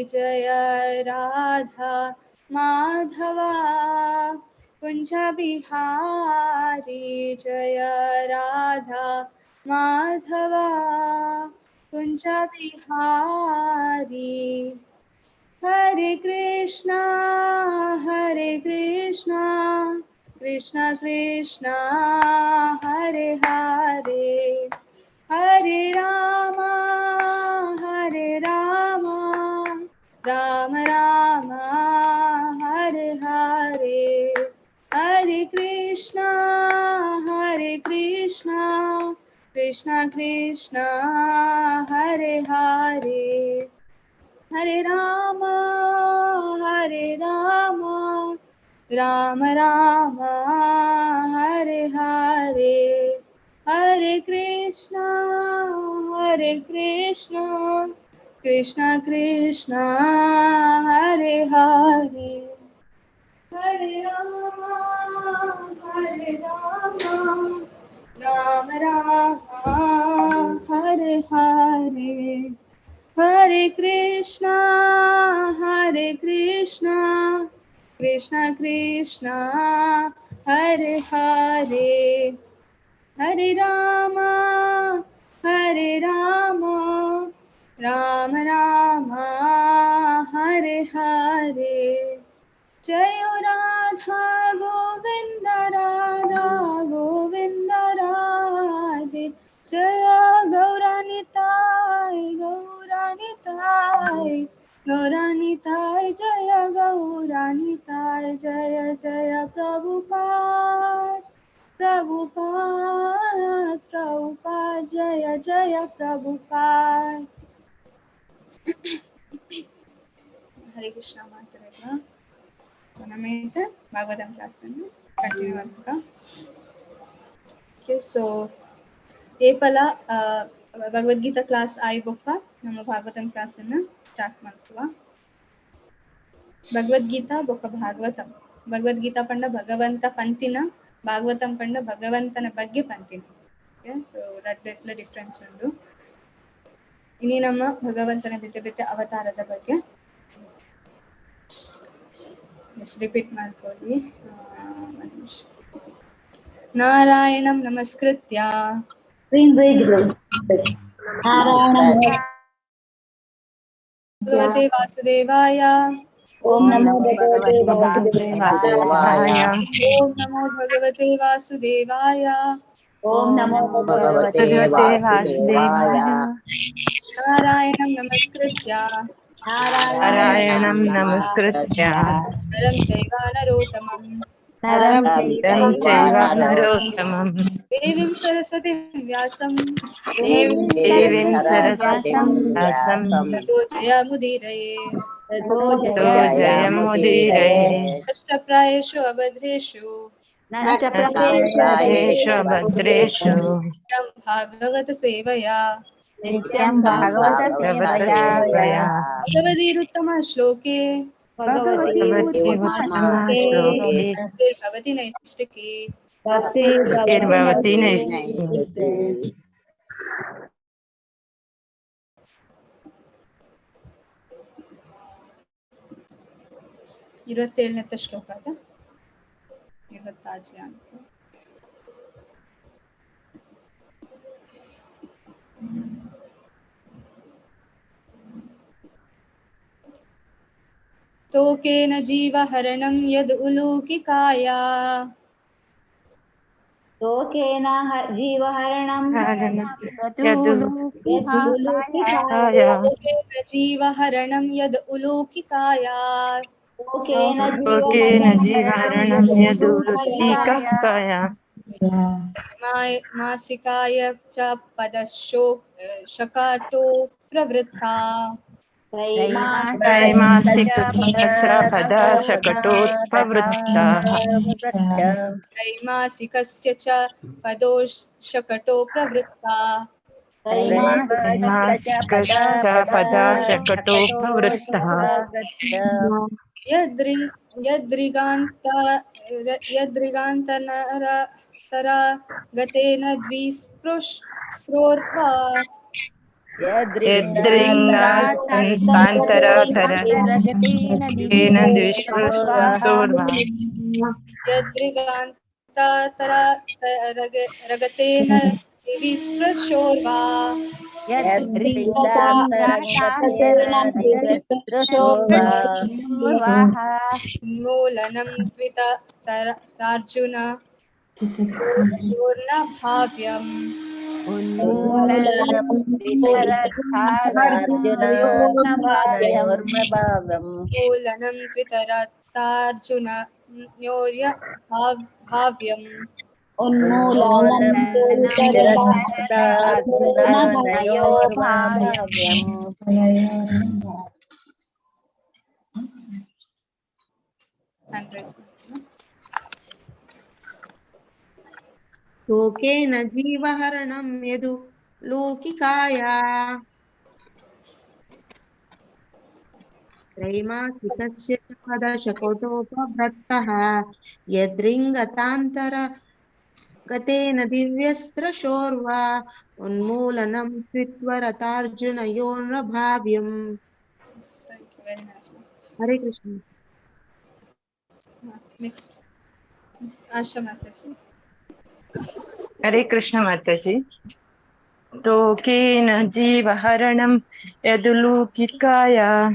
जय राधा माधवा कुंज बिहारी जय राधा माधवा कुंज बिहारी। हरे कृष्णा कृष्णा कृष्णा हरे हरे, हरे राम राम राम हरे हरे, हरे कृष्णा कृष्णा कृष्णा हरे हरे, हरे राम राम राम हरे हरे, हरे कृष्णा कृष्णा कृष्णा हरे हरे, हरे राम राम राम हरे हरे, हरे कृष्णा कृष्णा कृष्णा हरे हरे, हरे राम राम राम हरे हरे। जय राधा गोविंद राधे, जय गौरानिताय गौरानिताय गौरानिताय, जय गौरानिताय, जय जय प्रभुपाद प्रभुपाद प्रभुपाद, जय जय प्रभुपाद। हरे कृष्ण मातरेला ನಮೈತೆ ಭಾಗವತಂ ಕ್ಲಾಸ್ ಅನ್ನು ಕಂಟಿನ್ಯೂ ಮಾಡ್ಬೇಕ. ಓಕೆ, ಸೊ ಏಪಲ ಭಗವದ್ಗೀತಾ ಕ್ಲಾಸ್ ಆಯಿ ಬೊಕ್ಕ ನಮ್ಮ ಭಾಗವತಂ ಕ್ಲಾಸ್ ಅನ್ನು ಸ್ಟಾರ್ಟ್ ಮಾಡ್ತುವ. ಭಗವದ್ಗೀತಾ ಬೊಕ್ಕ ಭಾಗವತಂ, ಭಗವದ್ಗೀತಾ ಪಂಡ ಭಗವಂತ ಪಂತಿನ, ಭಾಗವತಂ ಪಂಡ ಭಗವಂತನ ಬಗ್ಗೆ ಪಂತಿನ. ಓಕೆ, ಸೊ ರಡ್ಡೆಟ್ಲ ಡಿಫ್ರೆನ್ಸ್ ಉಂಡು. ಇನಿ ನಮ್ಮ ಭಗವಂತನ ಬೇತೆ ಬೇತೆ ಅವತಾರದ ಬಗ್ಗೆ ರಿಪೀಟ್ ಮಾಡ್ಕೊಳ್ಳಿ. ನಾರಾಯಣಂ ನಮಸ್ಕೃತ್ಯ ಭಗವತೆ ವಾಸುದೇವಾಯ, ಓಂ ನಮೋ ಭಗವತೆ ವಾಸುದೇವಾಯ, ಓಂ ನಮೋ ಭಗವತೆ ವಾಸುದೇವಾಯ, ಓಂ ನಮೋ ಭಗವತೆ ವಾಸುದೇವಾಯ. ನಾರಾಯಣಂ ನಮಸ್ಕೃತ್ಯ ನಾರಾಯಣಂ ನಮಸ್ಕೃತ್ಯ ನರಂ ಚೈವ ನರೋತ್ತಮಂ ನರಂ ಚೈವ ನರೋತ್ತಮಂ ದೇವೀಂ ಸರಸ್ವತೀಂ ವ್ಯಾಸಂ ದೇವೀಂ ಸರಸ್ವತೀಂ ವ್ಯಾಸಂ ತತೋ ಜಯಮುದೀರಯೇ ತತೋ ಜಯಮುದೀರಯೇ. ಅಷ್ಟಪ್ರಾಯೇಷು ಅಭದ್ರೇಷು ನಷ್ಟಪ್ರಾಯೇಷು ಅಭದ್ರೇಷು ಭಾಗವತ ಸೇವಯಾ ನಿತ್ಯಂ ಭಾಗವತ ಸೇವಯಾ ಭಗವದಿರುತ್ತಮ ಶ್ಲೋಕೆ ಭಗವತಿ ಶ್ಲೋಕೆ ಭವತಿ ನೈಷ್ಟಿಕಿ ಭಕ್ತಿರ್ಭವತಿ ನೈಷ್ಟಿಕಿ. 27ನೇ ಶ್ಲೋಕ ಅದ 26 ಅಂತ. तोकेन जीवहरणं यद् उलूकिकाया, तोकेन जीवहरणं तोकेन जीवहरणं यद् उलूकिकाया, तोकेन जीवहरणं यद् उलूकिकाया, मासिकाय च पदशोक शकाटो प्रवृत्ता, त्रैमासिकपदशकटोत्प्रवृत्ता, त्रैमासिकस्य च पदोशकटो प्रवृत्ता, त्रैमासिकश्च पदशकटोप्रवृत्तः, यद्रिगान्तरगतेन द्विस्पृशोर्त्वा यद्रिङ्गान्तरगतेन दिविस्पृशोर्वा यदृगान्तरगतेन दिविस्पृशोर्वा उन्मूलनं त्वितरार्जुन योर्न भाव्यम् उन्मूलनं त्वितरतार्जुन योर्य भाव्यम् शोकेन जीवहरणं Yadu लोकिकाया त्रैमासिकस्य पदशकोटोपभ्रत्तः यद्रिङ्गतान्तरगतेन दिव्यस्त्रशोर्वा उन्मूलनं त्वित्वरतार्जुनयोर्न भाव्यम्. Hare Krishna. Next Asha Mataji. Hare Krishna Mataji. तोकेन जीवहरणं यदुलूकिकाया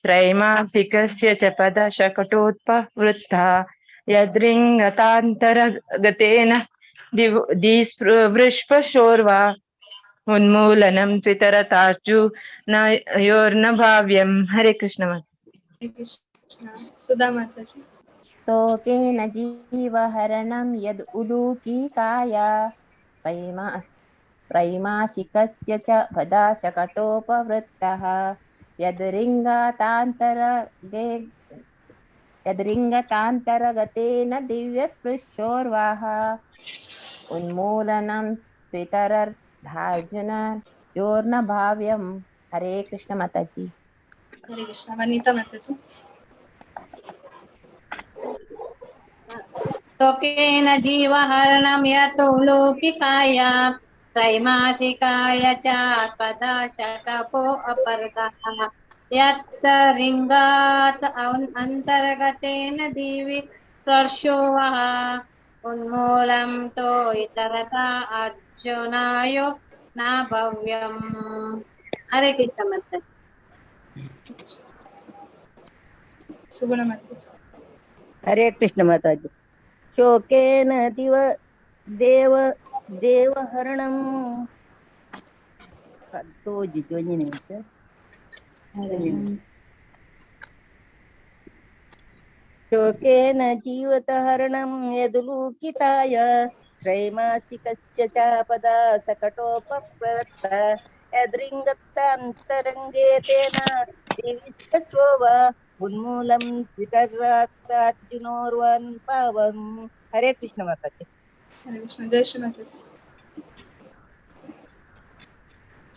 त्रैमासिकस्य च पदशकटोत्पवृत्ता यद्रिङ्गतान्तरगतेन दिस्पृशोर्वा उन्मूलनं त्वितरतार्जुनयोर्न भाव्यम्. हरे कृष्ण माताजी. कृष्ण. सुधा माताजी. तोकेन जीवहरणं यद् उलूकिकाया त्रैमासिकस्य च पदाशकटोपवृत्तः यद्रिङ्गतान्तरगतेन दिव्यस्पृशोर्वाः उन्मूलनं त्वितरर्धार्जुनयोर्न भाव्यम्. हरे कृष्ण माताजी. हरे कृष्ण. वनिता माताजी. तोकेन जीवहरणं यतो लोकिकाया त्रैमासिकाय च पदाशतको अपरतः यत्तरिङ्गात् अन्तर्गतेन दिवि स्पर्शो वः उन्मूलं तो इतरता अर्जुनायो न भव्यम्. हरे कृष्ण माताजी. सुगुण माताजी. हरे कृष्ण माताजी. शोकेन दिव देव देवहरणं शोकेन जीवतहरणं यदुलूकिताय त्रैमासिकस्य च पदा सकटोपप्रवृत्त यद्रिङ्गतान्तरङ्गे तेन दिविस्पृशोव उन्मूलं त्वितरार्जुनोर्वन् पावम्. हरे कृष्ण माताजी. हरे कृष्ण. जय श्री माताजी.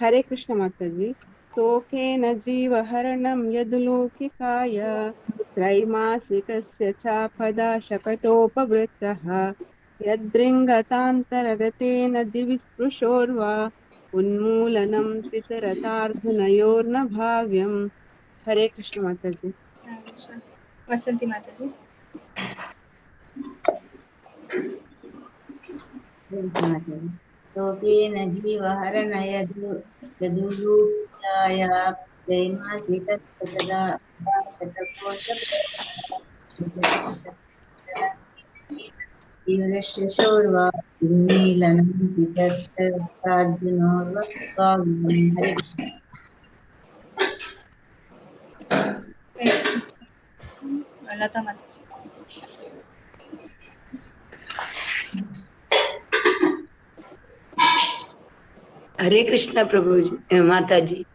हरे कृष्ण माताजी. तोकेन जीवहरणं यदुलोकिकाय त्रैमासिकस्य च पदा शकटोपवृत्तः यद्रिङ्गतान्तरगतेन दिवि स्पृशोर्वा उन्मूलनं त्वितरतार्जुनयोर्न भाव्यम्. हरे कृष्ण माताजी. वसंती माताजी. शोकेन जीवहरण यदुलूकिकाय त्रैमासिकस्य तदा शतकोटशोर्वा उन्मीलनं त्वितरतार्जुनोर्वा भाव्यम्. हरे लता माताजी. हरे कृष्ण प्रभु जी माता जी.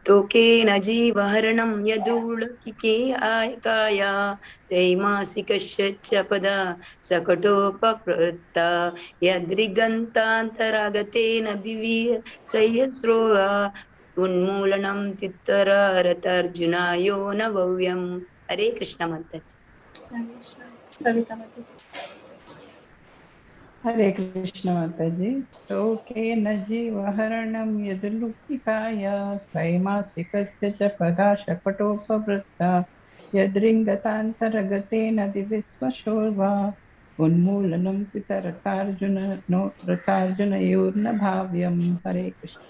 तोकेन जीवहरणं यदुलकिके आयकाया त्रैमासिकस्य च पदा सकटोपप्रवृत्ता यद्रिगन्तान्तरागतेन दिव्य श्रेयस्रोवा उन्मूलनं त्वितररतार्जुनायो न भव्यम्. हरे कृष्ण माताजी. सविता माताजी. ಹರೇ ಕೃಷ್ಣ ಮಾತಾಜಿ. ಶೋಕೇನ ಜೀವಹರಣಂ ಯದ್ಲುಕಿಕಾಯ ತ್ರೈಮಾಸಿಕಸ್ಯ ಚ ಪದಾ ಶಕಟೋಪವೃತ್ತ ಯದ್ರಿಂಗತಾಂತರಗತೇನ ದಿವಿಸ್ವಶೋರ್ವಾ ಉನ್ಮೂಲನಂ ಪಿತರತಾರ್ಜುನ ನೋ ರಥಾರ್ಜುನಯೋರ್ನ ಭಾವ್ಯಂ. ಹರೇ ಕೃಷ್ಣ.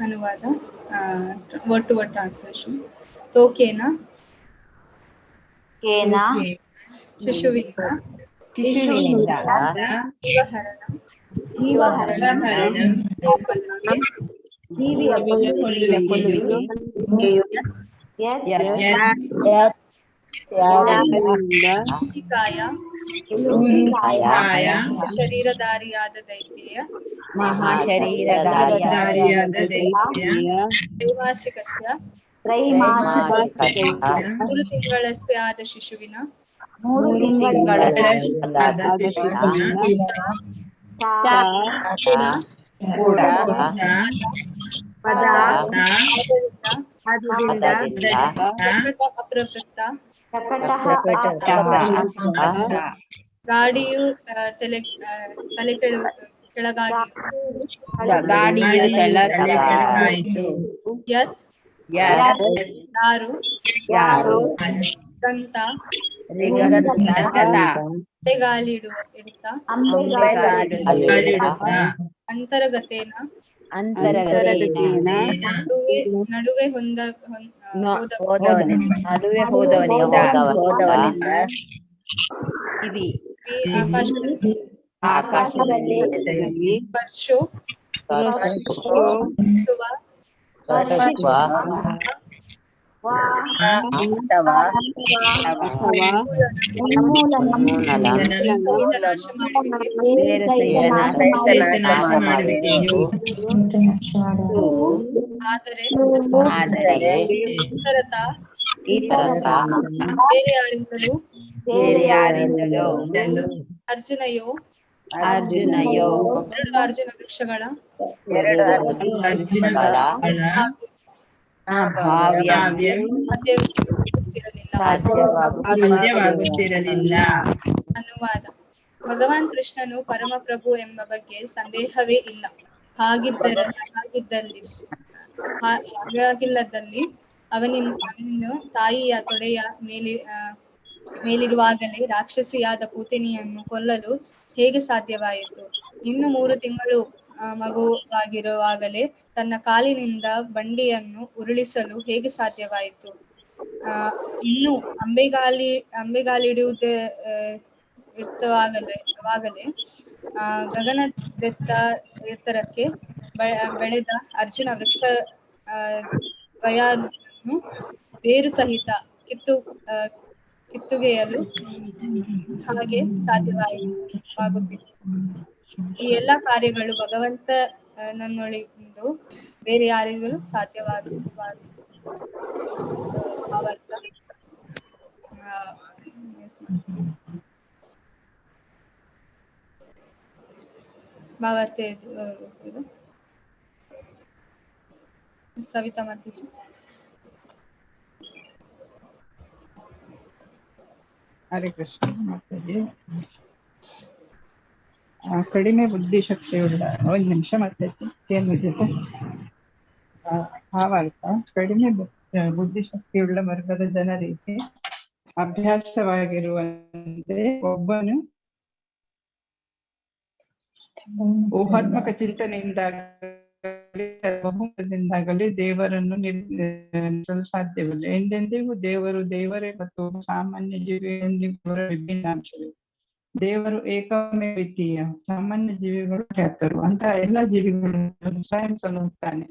ಅನುವಾದ, ವರ್ಡ್ ಟು ವರ್ಡ್ ಟ್ರಾನ್ಸ್ಲೇಷನ್. ತೋಕೇನ ಕೇನ ಶಿಶುವಿನಿಂದ ಶಿಶುವಿನಿಂದ ಜೀವಹರಣ ಜೀವಹರಣಂ ಜೀವ ಕೊಲ್ಲುವಿಕೆ ಜೀವಿಯ ಕೊಲ್ಲುವಿಕೆ ಯತ್ ಯತ್ ಯಾರಿಂದ ಕಾಯ ಕಾಯ ಶರೀರಧಾರಿಯಾದ ದೈತ್ಯ ಮಹಾಶರೀರಧಾರಿಯಾದ ಧಾರಿಯಾದ ದೈತ್ಯ ತ್ರೈಮಾಸಿಕಸ್ಯ ತ್ರೈಮಾಸಿಕ 3 ತಿಂಗಳಷ್ಟೇ ಆದ ಶಿಶುವಿನ 3 ತಿಂಗಳ ಆದ ಶಿಶುವಿನ ಚ ಕೂಡ ಕೂಡ ಪದ ಆದ್ದರಿಂದ ಆದುದರಿಂದ ಪ್ರಕೃತ ಅಪ್ರವೃತ್ತ ಪ್ರಕಟಃ ಗಾಡಿಯು ತಲೆ ತಲೆ ಕೆಳಗಾಗಿ ಗಾಡಿಯು ಕೆಳಗಾಯಿತು. ಯತ್ ಯತ್ ಯಾರು ಯಾರು ದಂತ ರಿಗಂತ ಅಂಬೆಗಾಲಿಡುವ ಇಡುತ್ತಾ ಅಂಬೆಗಾಲಿಡುತ್ತಾ ಅಂತರಗತೇನ ಅಂತರಗತೇನ ನಡುವೆ ನಡುವೆ ಹೊಂದ ಹೋದ ನಡುವೆ ಹೋದವನಿಂದ ಹೋದವನಿಂದ ಕಿವಿ ಆಕಾಶದಲ್ಲಿ ಆಕಾಶದಲ್ಲಿ ಸ್ಪರ್ಶೋ ಅಥವಾ ಅಥವಾ ಸಹಿತ ನಾಶ ಮಾಡುವಿಕೆ ಬೇರೆ ಸಹಿತ ನಾಶ ಮಾಡುವಿಕೆಯು ಆದರೆ ಆದರೆ ಇತರತ ಇತರತ ಬೇರೆ ಯಾರಿಂದಲೂ ಬೇರೆ ಯಾರಿಂದಲೋ ಅರ್ಜುನಯೋ ಅರ್ಜುನಯೋ 2 ಅರ್ಜುನ ವೃಕ್ಷಗಳ ಎರಡು ಅರ್ಜುನಗಳ ಭಾವ್ಯ ಕಾವ್ಯಂ ಸಾಧ್ಯವಾಗುತ್ತಿರಲಿಲ್ಲ. ಸಾಧ್ಯವಾಗುತ್ತಿರಲಿಲ್ಲ. ಅನುವಾದ: ಭಗವಾನ್ ಕೃಷ್ಣನು ಪರಮಪ್ರಭು ಎಂಬ ಬಗ್ಗೆ ಸಂದೇಹವೇ ಇಲ್ಲ. ಹಾಗಿದ್ದಲ್ಲಿ ಹಾಗಿಲ್ಲದಲ್ಲಿ ಅವನಿನ್ನು ತಾಯಿಯ ತೊಡೆಯ ಮೇಲಿರುವಾಗಲೇ ರಾಕ್ಷಸಿಯಾದ ಪೂತನಿಯನ್ನು ಕೊಲ್ಲಲು ಹೇಗೆ ಸಾಧ್ಯವಾಯಿತು? ಇನ್ನು 3 ತಿಂಗಳು ಮಗುವಾಗಿರುವಾಗಲೇ ತನ್ನ ಕಾಲಿನಿಂದ ಬಂಡಿಯನ್ನು ಉರುಳಿಸಲು ಹೇಗೆ ಸಾಧ್ಯವಾಯಿತು? ಇನ್ನು ಅಂಬೆಗಾಲಿಡುವುದೇ ಇರ್ತವಾಗಲೇ ಗಗನದೆತ್ತ ಎತ್ತರಕ್ಕೆ ಬೆಳೆದ ಅರ್ಜುನ ವೃಕ್ಷ ದ್ವಯವನ್ನು ಬೇರು ಸಹಿತ ಕಿತ್ತೊಗೆಯಲು ಹಾಗೆ ಸಾಧ್ಯವಾಗುತ್ತಿತ್ತು? ಈ ಎಲ್ಲಾ ಕಾರ್ಯಗಳು ಭಗವಂತನನ್ನೊಳಿಂದು ಬೇರೆ ಯಾರಿಗೂ ಸಾಧ್ಯವಾಗುತ್ತ. ಭಾವಾರ್ಥ ಇದು ಸವಿತಾ ಮಾತಾಜಿ. ಹರೇ ಕೃಷ್ಣ ಮಾತಾಜಿ. ಕಡಿಮೆ ಬುದ್ಧಿಶಕ್ತಿಯುಳ್ಳ, ಒಂದು ನಿಮಿಷ ಮಾತಾಜಿ, ಏನು ಜೊತೆ ಭಾವಾರ್ಥ. ಕಡಿಮೆ ಬುದ್ಧಿಶಕ್ತಿಯುಳ್ಳ ವರ್ಗದ ಜನರಿಗೆ ಅಭ್ಯಾಸವಾಗಿರುವಂತೆ ಒಬ್ಬನು ಊಹಾತ್ಮಕ ಚಿಂತನೆಯಿಂದಾಗಲಿ ಬಹುಮತದಿಂದಾಗಲಿ ದೇವರನ್ನು ನಿರ್ಮಿಸಲು ಸಾಧ್ಯವಿಲ್ಲ. ಎಂದೆಂದಿಗೂ ದೇವರು ದೇವರೇ ಮತ್ತು ಸಾಮಾನ್ಯ ಜೀವಿಯೆಂದಿಗೂ ಅವರ ವಿಭಿನ್ನ ಅಂಶವೇ. ದೇವರು ಏಕಮೇವ, ಸಾಮಾನ್ಯ ಜೀವಿಗಳು ಖ್ಯಾತರು. ಅಂತಹ ಎಲ್ಲ ಜೀವಿಗಳು ಸ್ವಯಂ ಸಲ್ಲುತ್ತಾನೆ.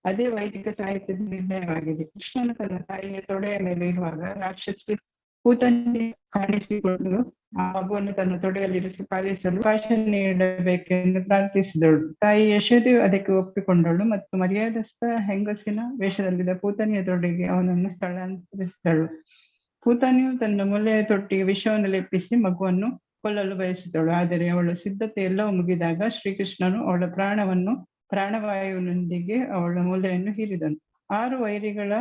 ಅದೇ ವೈದಿಕ ಸಾಹಿತ್ಯದ ನಿರ್ಣಯವಾಗಿದೆ. ಕೃಷ್ಣನು ತನ್ನ ತಾಯಿಯ ತೊಡೆಯ ಮೇಲೆ ಇರುವಾಗ ರಾಕ್ಷಸಿ ಪೂತನಿ ಕಾಣಿಸಿಕೊಂಡು ಆ ಮಗುವನ್ನು ತನ್ನ ತೊಡೆಯಲ್ಲಿರಿಸಿ ಪಾಲಿಸಲು ಅವಕಾಶ ನೀಡಬೇಕೆಂದು ಪ್ರಾರ್ಥಿಸಿದಳು. ತಾಯಿ ಯಶೋದೆಯು ಅದಕ್ಕೆ ಒಪ್ಪಿಕೊಂಡಳು ಮತ್ತು ಮರ್ಯಾದಸ್ಥ ಹೆಂಗಸಿನ ವೇಷದಲ್ಲಿದ್ದ ಪೂತನಿಯ ತೊಡೆಗೆ ಅವನನ್ನು ಸ್ಥಳಾಂತರಿಸಿದಳು. ಪೂತನಿಯು ತನ್ನ ಮೊಲೆಯ ತೊಟ್ಟಿಗೆ ವಿಷವನ್ನು ಲೇಪಿಸಿ ಮಗುವನ್ನು ಕೊಲ್ಲಲು ಬಯಸಿದಳು. ಆದರೆ ಅವಳ ಸಿದ್ಧತೆ ಎಲ್ಲವೂ ಮುಗಿದಾಗ ಶ್ರೀಕೃಷ್ಣನು ಅವಳ ಪ್ರಾಣವಾಯುವಿನೊಂದಿಗೆ ಅವಳ ಮೊಲೆಯನ್ನು ಹೀರಿದನು. 6 ವೈರಿಗಳ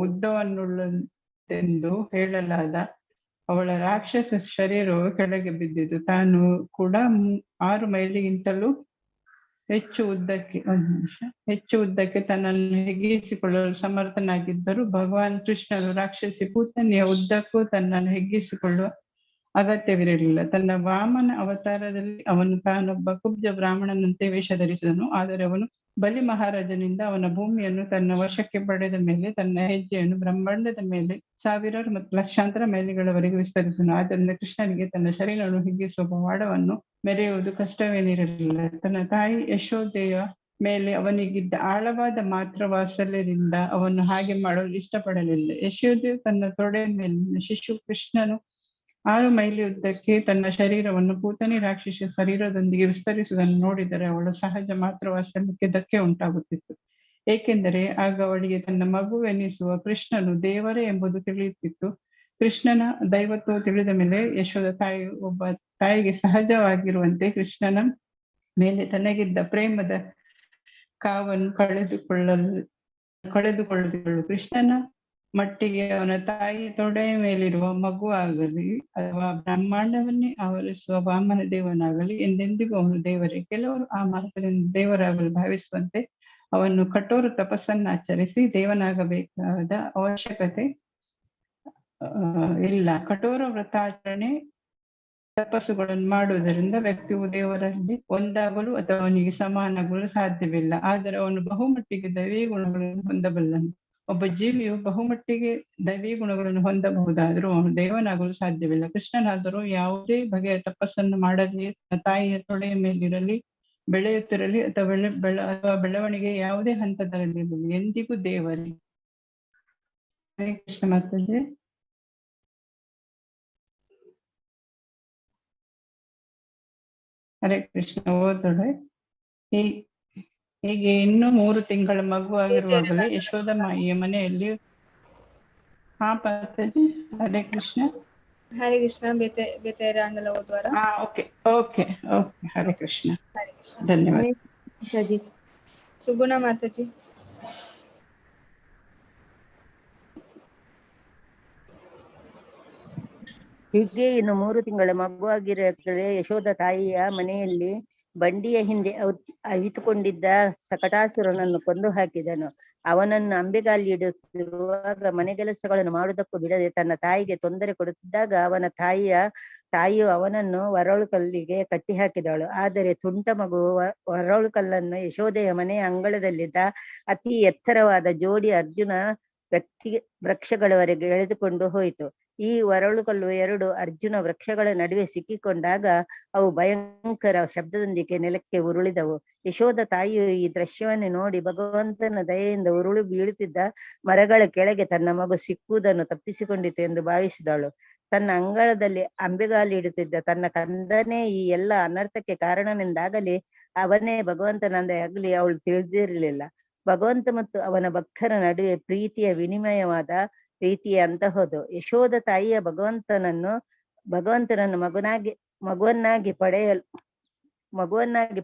ಉದ್ದವನ್ನುಳ್ಳಂತೆ ಎಂದು ಹೇಳಲಾದ ಅವಳ ರಾಕ್ಷಸ ಶರೀರವು ಕೆಳಗೆ ಬಿದ್ದಿತು. ತಾನು ಕೂಡ 6 ಮೈಲಿಗಿಂತಲೂ ಹೆಚ್ಚು ಉದ್ದಕ್ಕೆ, ಒಂದು ನಿಮಿಷ, ಹೆಚ್ಚು ಉದ್ದಕ್ಕೆ ತನ್ನನ್ನು ಹಿಗ್ಗಿಸಿಕೊಳ್ಳಲು ಸಮರ್ಥನಾಗಿದ್ದರೂ ಭಗವಾನ್ ಕೃಷ್ಣನು ರಾಕ್ಷಸಿ ಪೂತನಿಯ ಉದ್ದಕ್ಕೂ ತನ್ನನ್ನು ಹಿಗ್ಗಿಸಿಕೊಳ್ಳುವ ಅಗತ್ಯವಿರಲಿಲ್ಲ. ತನ್ನ ವಾಮನ ಅವತಾರದಲ್ಲಿ ಅವನು ತಾನೊಬ್ಬ ಕುಬ್ಜ ಬ್ರಾಹ್ಮಣನಂತೆ ವೇಷ ಧರಿಸಿದನು. ಆದರೆ ಅವನು ಬಲಿ ಮಹಾರಾಜನಿಂದ ಅವನ ಭೂಮಿಯನ್ನು ತನ್ನ ವಶಕ್ಕೆ ಪಡೆದ ಮೇಲೆ ತನ್ನ ಹೆಜ್ಜೆಯನ್ನು ಬ್ರಹ್ಮಾಂಡದ ಮೇಲೆ ಸಾವಿರಾರು ಮತ್ತು ಲಕ್ಷಾಂತರ ಮೈಲಿಗಳವರೆಗೆ ವಿಸ್ತರಿಸಿದನು. ಆದ್ದರಿಂದ ಕೃಷ್ಣನಿಗೆ ತನ್ನ ಶರೀರವನ್ನು ಹಿಗ್ಗಿಸುವ ಪವಾಡವನ್ನು ಮೆರೆಯುವುದು ಕಷ್ಟವೇನಿರಲಿಲ್ಲ. ತನ್ನ ತಾಯಿ ಯಶೋದೆಯ ಮೇಲೆ ಅವನಿಗಿದ್ದ ಆಳವಾದ ಮಾತೃವಾತ್ಸಲ್ಯದಿಂದ ಅವನು ಹಾಗೆ ಮಾಡಲು ಇಷ್ಟಪಡಲಿಲ್ಲ. ಯಶೋದೆಯು ತನ್ನ ತೊಡೆಯ ಮೇಲಿನ ಶಿಶು ಕೃಷ್ಣನು 6 ಮೈಲಿ ಉದ್ದಕ್ಕೆ ತನ್ನ ಶರೀರವನ್ನು ಪೂತನಿ ರಾಕ್ಷಸ ಶರೀರದೊಂದಿಗೆ ವಿಸ್ತರಿಸುವುದನ್ನು ನೋಡಿದರೆ ಅವಳ ಸಹಜ ಮಾತೃವಾತ್ಸಲ್ಯಕ್ಕೆ ಧಕ್ಕೆ ಉಂಟಾಗುತ್ತಿತ್ತು. ಏಕೆಂದರೆ ಆಗ ಅವಳಿಗೆ ತನ್ನ ಮಗುವೆನಿಸುವ ಕೃಷ್ಣನು ದೇವರೇ ಎಂಬುದು ತಿಳಿಯುತ್ತಿತ್ತು. ಕೃಷ್ಣನ ದೈವತ್ವ ತಿಳಿದ ಮೇಲೆ ಯಶೋದ ತಾಯಿ ಒಬ್ಬ ತಾಯಿಗೆ ಸಹಜವಾಗಿರುವಂತೆ ಕೃಷ್ಣನ ಮೇಲೆ ತನಗಿದ್ದ ಪ್ರೇಮದ ಕಾವನ್ನು ಕಳೆದುಕೊಳ್ಳುತ್ತಿದ್ದಳು. ಕೃಷ್ಣನ ಮಟ್ಟಿಗೆ ಅವನ ತಾಯಿ ತೊಡೆಯ ಮೇಲಿರುವ ಮಗು ಆಗಲಿ ಅಥವಾ ಬ್ರಹ್ಮಾಂಡವನ್ನೇ ಆವರಿಸುವ ವಾಮನ ದೇವನಾಗಲಿ ಎಂದೆಂದಿಗೂ ಅವನು ದೇವರೇ. ಕೆಲವರು ಆ ಮಾರ್ಗದಿಂದ ದೇವರಾಗಲು ಭಾವಿಸುವಂತೆ ಅವನು ಕಠೋರ ತಪಸ್ಸನ್ನಾಚರಿಸಿ ದೇವನಾಗಬೇಕಾದ ಅವಶ್ಯಕತೆ ಇಲ್ಲ. ಕಠೋರ ವ್ರತಾಚರಣೆ ತಪಸ್ಸುಗಳನ್ನು ಮಾಡುವುದರಿಂದ ವ್ಯಕ್ತಿಯು ದೇವರಲ್ಲಿ ಒಂದಾಗಲು ಅಥವಾ ಅವನಿಗೆ ಸಮಾನಾಗಲು ಸಾಧ್ಯವಿಲ್ಲ. ಆದರೆ ಅವನು ಬಹುಮಟ್ಟಿಗೆ ದೈವೀ ಗುಣಗಳನ್ನು ಹೊಂದಬಲ್ಲನು. ಒಬ್ಬ ಜೀವಿಯು ಬಹುಮಟ್ಟಿಗೆ ದೈವೀ ಗುಣಗಳನ್ನು ಹೊಂದಬಹುದಾದರೂ ಅವನು ದೇವನಾಗಲು ಸಾಧ್ಯವಿಲ್ಲ. ಕೃಷ್ಣನಾದರೂ ಯಾವುದೇ ಬಗೆಯ ತಪಸ್ಸನ್ನು ಮಾಡದೆ ತಾಯಿಯ ತೊಡೆಯ ಮೇಲಿರಲಿ, ಬೆಳೆಯುತ್ತಿರಲಿ ಅಥವಾ ಬೆಳವಣಿಗೆ ಯಾವುದೇ ಹಂತದಲ್ಲಿರಲಿ ಎಂದಿಗೂ ದೇವರೇ. ಹರೇ ಕೃಷ್ಣ ಮಾತಾಜಿ. ಹರೇ ಕೃಷ್ಣ. ಓದೋಡೆ ಹೀಗೆ ಇನ್ನೂ 3 ತಿಂಗಳ ಮಗುವಾಗಿರುವಾಗಲೇ ಯಶೋಧ ಮಾಯಿಯ ಮನೆಯಲ್ಲಿ. ಹಾ ಮಾತಾಜಿ, ಹರೇ ಕೃಷ್ಣ. ಹರೇ ಕೃಷ್ಣ. ಬೇತೆ ಬೇತೆ ಅಂಡಲ ಓದುವಾರ? ಹಾ, okay okay okay. Hare Krishna. Hare Krishna, ಧನ್ಯವಾದ. ಸುಗುಣ ಮಾತಾಜಿ. ಹೀಗೆ ಇನ್ನು 3 ತಿಂಗಳ ಮಗುವಾಗಿರುತ್ತಲೇ ಯಶೋಧ ತಾಯಿಯ ಮನೆಯಲ್ಲಿ ಬಂಡಿಯ ಹಿಂದೆ ಅವಿತುಕೊಂಡಿದ್ದ ಸಕಟಾಸುರನನ್ನು ಕೊಂದು ಹಾಕಿದನು. ಅವನನ್ನು ಅಂಬೆಗಾಲಿಡುತ್ತಿರುವಾಗ ಮನೆಗೆಲಸಗಳನ್ನು ಮಾಡುವುದಕ್ಕೂ ಬಿಡದೆ ತನ್ನ ತಾಯಿಗೆ ತೊಂದರೆ ಕೊಡುತ್ತಿದ್ದಾಗ ಅವನ ತಾಯಿಯು ಅವನನ್ನು ವರಳು ಕಲ್ಲಿಗೆ ಕಟ್ಟಿ ಹಾಕಿದಳು. ಆದರೆ ತುಂಟ ಮಗು ವರಳು ಕಲ್ಲನ್ನು ಯಶೋದೆಯ ಮನೆಯ ಅಂಗಳದಲ್ಲಿದ್ದ ಅತಿ ಎತ್ತರವಾದ ಜೋಡಿ ಅರ್ಜುನ ವೃಕ್ಷಗಳವರೆಗೆ ಎಳೆದುಕೊಂಡು ಹೋಯಿತು. ಈ ವರಳುಕಲ್ಲು 2 ಅರ್ಜುನ ವೃಕ್ಷಗಳ ನಡುವೆ ಸಿಕ್ಕಿಕೊಂಡಾಗ ಅವು ಭಯಂಕರ ಶಬ್ದದೊಂದಿಗೆ ನೆಲಕ್ಕೆ ಉರುಳಿದವು. ಯಶೋಧ ತಾಯಿಯು ಈ ದೃಶ್ಯವನ್ನು ನೋಡಿ ಭಗವಂತನ ದಯೆಯಿಂದ ಉರುಳು ಬೀಳುತ್ತಿದ್ದ ಮರಗಳ ಕೆಳಗೆ ತನ್ನ ಮಗು ಸಿಕ್ಕುವುದನ್ನು ತಪ್ಪಿಸಿಕೊಂಡಿತು ಎಂದು ಭಾವಿಸಿದಳು. ತನ್ನ ಅಂಗಳದಲ್ಲಿ ಅಂಬೆಗಾಲಿಡುತ್ತಿದ್ದ ತನ್ನ ಕಂದನೇ ಈ ಎಲ್ಲ ಅನರ್ಥಕ್ಕೆ ಕಾರಣನೆಂದಾಗಲಿ ಅವನೇ ಭಗವಂತನಂದೇ ಆಗಲಿ ಅವಳು ತಿಳಿದಿರಲಿಲ್ಲ. ಭಗವಂತ ಮತ್ತು ಅವನ ಭಕ್ತರ ನಡುವೆ ಪ್ರೀತಿಯ ವಿನಿಮಯವಾದ ಪ್ರೀತಿಯ ಅಂತಹದು. ಯಶೋಧ ತಾಯಿಯ ಭಗವಂತನನ್ನು ಮಗುವನ್ನಾಗಿ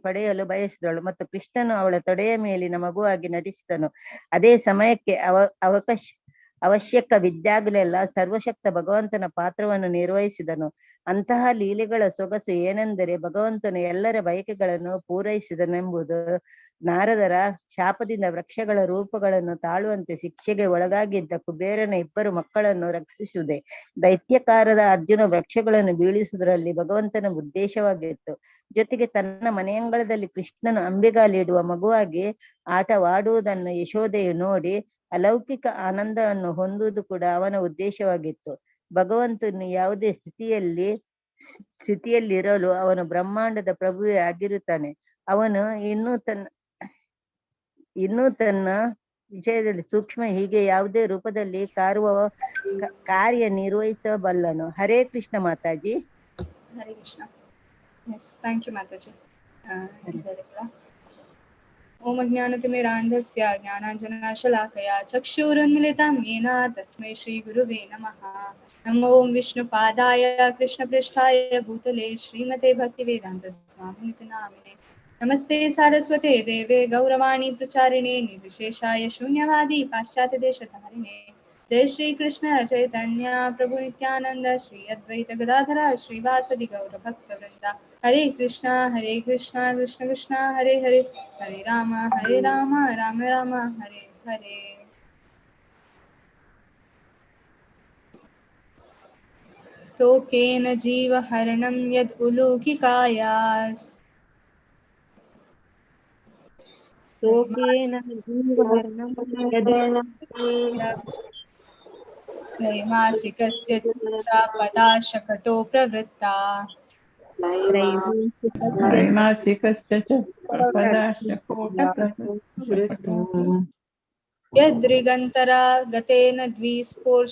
ಪಡೆಯಲು ಬಯಸಿದಳು ಮತ್ತು ಕೃಷ್ಣನು ಅವಳ ತೊಡೆಯ ಮೇಲಿನ ಮಗುವಾಗಿ ನಟಿಸಿದನು. ಅದೇ ಸಮಯಕ್ಕೆ ಅವಶ್ಯಕವಿದ್ದಾಗಲೆಲ್ಲ ಸರ್ವಶಕ್ತ ಭಗವಂತನ ಪಾತ್ರವನ್ನು ನಿರ್ವಹಿಸಿದನು. ಅಂತಹ ಲೀಲೆಗಳ ಸೊಗಸು ಏನೆಂದರೆ ಭಗವಂತನು ಎಲ್ಲರ ಬಯಕೆಗಳನ್ನು ಪೂರೈಸಿದನೆಂಬುದು. ನಾರದರ ಶಾಪದಿಂದ ವೃಕ್ಷಗಳ ರೂಪಗಳನ್ನು ತಾಳುವಂತೆ ಶಿಕ್ಷೆಗೆ ಒಳಗಾಗಿದ್ದ ಕುಬೇರನ 2 ಮಕ್ಕಳನ್ನು ರಕ್ಷಿಸುವುದೇ ದೈತ್ಯಕಾರದ ಅರ್ಜುನ ವೃಕ್ಷಗಳನ್ನು ಬೀಳಿಸುವುದರಲ್ಲಿ ಭಗವಂತನ ಉದ್ದೇಶವಾಗಿತ್ತು. ಜೊತೆಗೆ ತನ್ನ ಮನೆಯಂಗಳದಲ್ಲಿ ಕೃಷ್ಣನು ಅಂಬೆಗಾಲಿಡುವ ಮಗುವಾಗಿ ಆಟವಾಡುವುದನ್ನು ಯಶೋದೆಯು ನೋಡಿ ಅಲೌಕಿಕ ಆನಂದವನ್ನು ಹೊಂದುವುದು ಕೂಡ ಅವನ ಉದ್ದೇಶವಾಗಿತ್ತು. ಭಗವಂತನು ಯಾವುದೇ ಸ್ಥಿತಿಯಲ್ಲಿರಲು ಅವನು ಬ್ರಹ್ಮಾಂಡದ ಪ್ರಭುವೇ ಆಗಿರುತ್ತಾನೆ. ಅವನು ಇನ್ನೂ ತನ್ನ ವಿಷಯದಲ್ಲಿ ಸೂಕ್ಷ್ಮ, ಹೀಗೆ ಯಾವುದೇ ರೂಪದಲ್ಲಿ ಕಾರ್ಯ ನಿರ್ವಹಿಸಬಲ್ಲನು. Hare Krishna Mataji. Hare Krishna. Yes, thank you Mataji. ಓಂ ಅಜ್ಞಾನತಿಮಿರಾಂಧಸ್ಯ ಜ್ಞಾನಾಂಜನಾಶಲಾಕಯಾ ಚಕ್ಷುರುನ್ಮಿಲಿತಂ ಯೇನ ತಸ್ಮೈ ಶ್ರೀ ಗುರುವೇ ನಮಃ. ನಮೋ ಓಂ ವಿಷ್ಣುಪಾದಾಯ ಕೃಷ್ಣಪೃಷ್ಠಾಯ ಭೂತಲೆ ಶ್ರೀಮತೆ ಭಕ್ತಿವೇದಾಂತ ಸ್ವಾಮಿನಿತಿ ನಾಮಿನೆ. ನಮಸ್ತೆ ಸಾರಸ್ವತೆ ದೇವೆ ಗೌರವಾಣಿ ಪ್ರಚಾರಿಣೆ ನಿರ್ವಿಶೇಷಾಯ ಶೂನ್ಯವಾದಿ ಪಾಶ್ಚಾತ್ಯ ದೇಶಧಾರಿಣೆ. जय श्री कृष्ण चैतन्य प्रभु नित्यानंद श्री अद्वैत गदाधर श्रीवासदि गौर भक्त वृंद। हरे कृष्णा कृष्ण कृष्ण हरे हरे, हरे राम राम राम हरे हरे। तोकेन जीवहरणं यद् उलूकिकायास् तोकेन जीवहरणं यद् त्रैमासिकस्य च पदा शकटो प्रवृत्ता त्रैमासिकस्य च पदा शकोटप्रवृत्ता यदृगन्तरा गतेन द्विस्पर्शोर्वा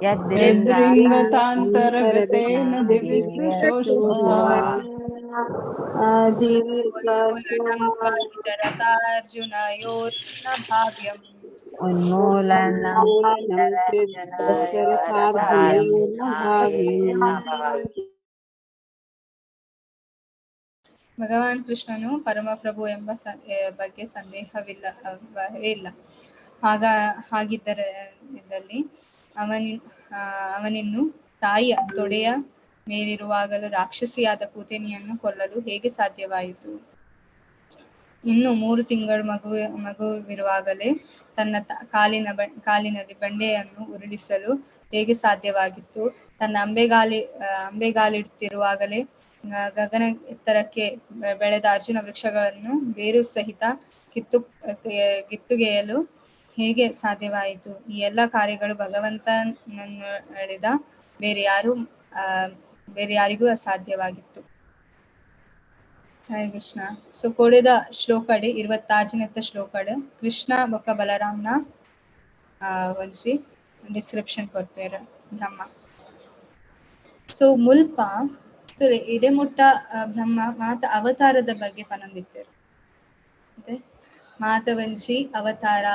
यदृङ्गतान्तरगतेन दिविस्पृशोऽश्वा उन्मूलनं त्वा इतरतार्जुनयोर्न भाव्यम् उन्मूलनं ಭಗವಾನ್ ಕೃಷ್ಣನು ಪರಮಪ್ರಭು ಎಂಬ ಬಗ್ಗೆ ಸಂದೇಹವಿಲ್ಲ ಇಲ್ಲ. ಹಾಗಿದ್ದರಲ್ಲಿ ಅವನಿನ್ನು ತಾಯಿಯ ತೊಡೆಯ ಮೇಲಿರುವಾಗಲೂ ರಾಕ್ಷಸಿಯಾದ ಪೂತನಿಯನ್ನು ಕೊಲ್ಲಲು ಹೇಗೆ ಸಾಧ್ಯವಾಯಿತು? ಇನ್ನು 3 ತಿಂಗಳು ಮಗುವಿರುವಾಗಲೇ ತನ್ನ ಕಾಲಿನಲ್ಲಿ ಬಂಡೆಯನ್ನು ಉರುಳಿಸಲು ಹೇಗೆ ಸಾಧ್ಯವಾಗಿತ್ತು? ತನ್ನ ಅಂಬೆಗಾಲಿಡುತ್ತಿರುವಾಗಲೇ ಗಗನ ಎತ್ತರಕ್ಕೆ ಬೆಳೆದ ಅರ್ಜುನ ವೃಕ್ಷಗಳನ್ನು ಬೇರು ಸಹಿತ ಕಿತ್ತುಗೆಯಲು ಹೇಗೆ ಸಾಧ್ಯವಾಯಿತು? ಈ ಎಲ್ಲ ಕಾರ್ಯಗಳು ಭಗವಂತನನ್ನಳಿದ ಬೇರೆ ಯಾರಿಗೂ ಅಸಾಧ್ಯವಾಗಿತ್ತು. ಹರೇ ಕೃಷ್ಣ. ಸೊ ಕೊಡಿದ ಶ್ಲೋಕಡೆ 26ನೇ ಶ್ಲೋಕಡೆ ಕೃಷ್ಣ ಬೊಕ್ಕ ಬಲರಾಮ್ನ ಒಂಜಿ ಡಿಸ್ಕ್ರಿಪ್ಷನ್ ಕೊರ್ಪೇರ್ ಬ್ರಹ್ಮ. ಸೊ ಮುಲ್ಪ ಇಡೆಮುಟ್ಟ ಬ್ರಹ್ಮ ಮಾತ ಅವತಾರದ ಬಗ್ಗೆ ಪನೊಂದಿತ್ತೇರು. ಮಾತ ಒಂಜಿ ಅವತಾರ,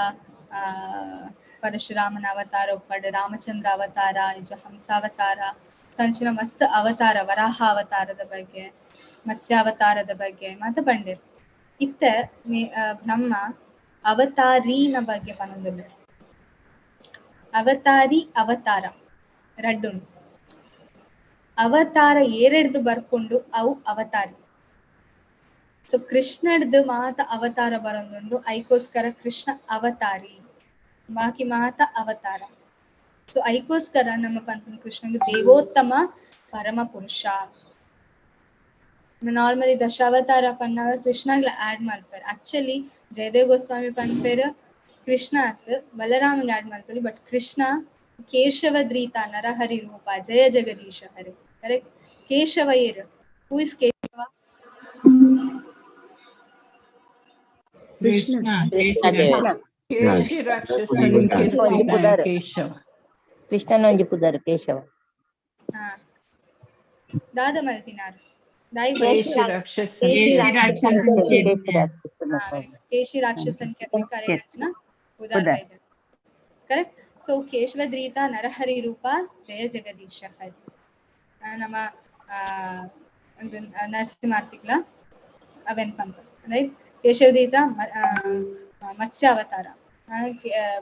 ಪರಶುರಾಮನ ಅವತಾರ ಒಪ್ಪಡು, ರಾಮಚಂದ್ರ ಅವತಾರ, ನಿಜ ಹಂಸಾವತಾರ, ಕಂಚಿನ ಮಸ್ತ್ ಅವತಾರ, ವರಾಹ ಅವತಾರದ ಬಗ್ಗೆ, ಮತ್ಸ್ಯಾವತಾರದ ಬಗ್ಗೆ ಮಾತ ಪಂಡೇರ್. ಇತ್ತ ಬ್ರಹ್ಮ ಅವತಾರೀನ ಬಗ್ಗೆ ಪನೊಂದುಲ್ಲೆರ್. ಅವತಾರಿ ಅವತಾರ ರಡ್ಡುಂಡು. ಅವತಾರ ಏರೆಡ್ದು ಬರ್ಕೊಂಡು ಅವು ಅವತಾರಿ. ಸೊ ಕೃಷ್ಣಡ್ದು ಮಾತ ಅವತಾರ ಬರೋದುಂಡು, ಐಕೋಸ್ಕರ ಕೃಷ್ಣ ಅವತಾರಿ, ಬಾಕಿ ಮಾತ ಅವತಾರ. ಸೊ ಐಕೋಸ್ಕರ ನಮ್ಮ ಪಂಪನ ಕೃಷ್ಣಂಗೆ ದೇವೋತ್ತಮ ಪರಮ ಪುರುಷ. ನಾರ್ಮಲಿ ದಶಾವತಾರ ಪನ್ನಾಗ ಕೃಷ್ಣಗ್ಲ ಆಡ್ ಮಲ್ಪೆರ್. ಆಕ್ಚುಲಿ ಜಯದೇವ್ ಗೋಸ್ವಾಮಿ ಪನ್ಪೆರ್ ಕೃಷ್ಣ ಅತ್ ಬಲರಾಮಗ್ ಆಡ್ ಮಲ್ಪಲಿ, ಬಟ್ ಕೃಷ್ಣ ಕೇಶವದ್ರೀತ ನರಹರಿ ರೂಪ ಜಯ ಜಗದೀಶ ಹರಿ. ಕರೆಕ್ಟ್? ಕೇಶವ ಏರ್, who is Keshava? Krishna. Keshava ಕೃಷ್ಣನೊಂಜಿ ಪುದರ್ ಕೇಶವ. ದಾದ ಮಲ್ತಿನಾರ್ ಕೇಶಿ ರಾಕ್ಷಸನ್ ಉದಾಹರಣೆ. ಕರೆಕ್ಟ್? ಸೊ ಕೇಶವದ್ರೀತ ನರಹರಿ ರೂಪ ಜಯ ಜಗದೀಶ ಹರಿ. ನಮ್ಮ ಒಂದು ನರಸಿಂಹಾರ್ತಿಗ್ಲ ಅವೆನ್ ಪಂಪ. ರೈಟ್? ಕೇಶವದ್ರೀತ ಮತ್ಸ್ಯಾವತಾರ,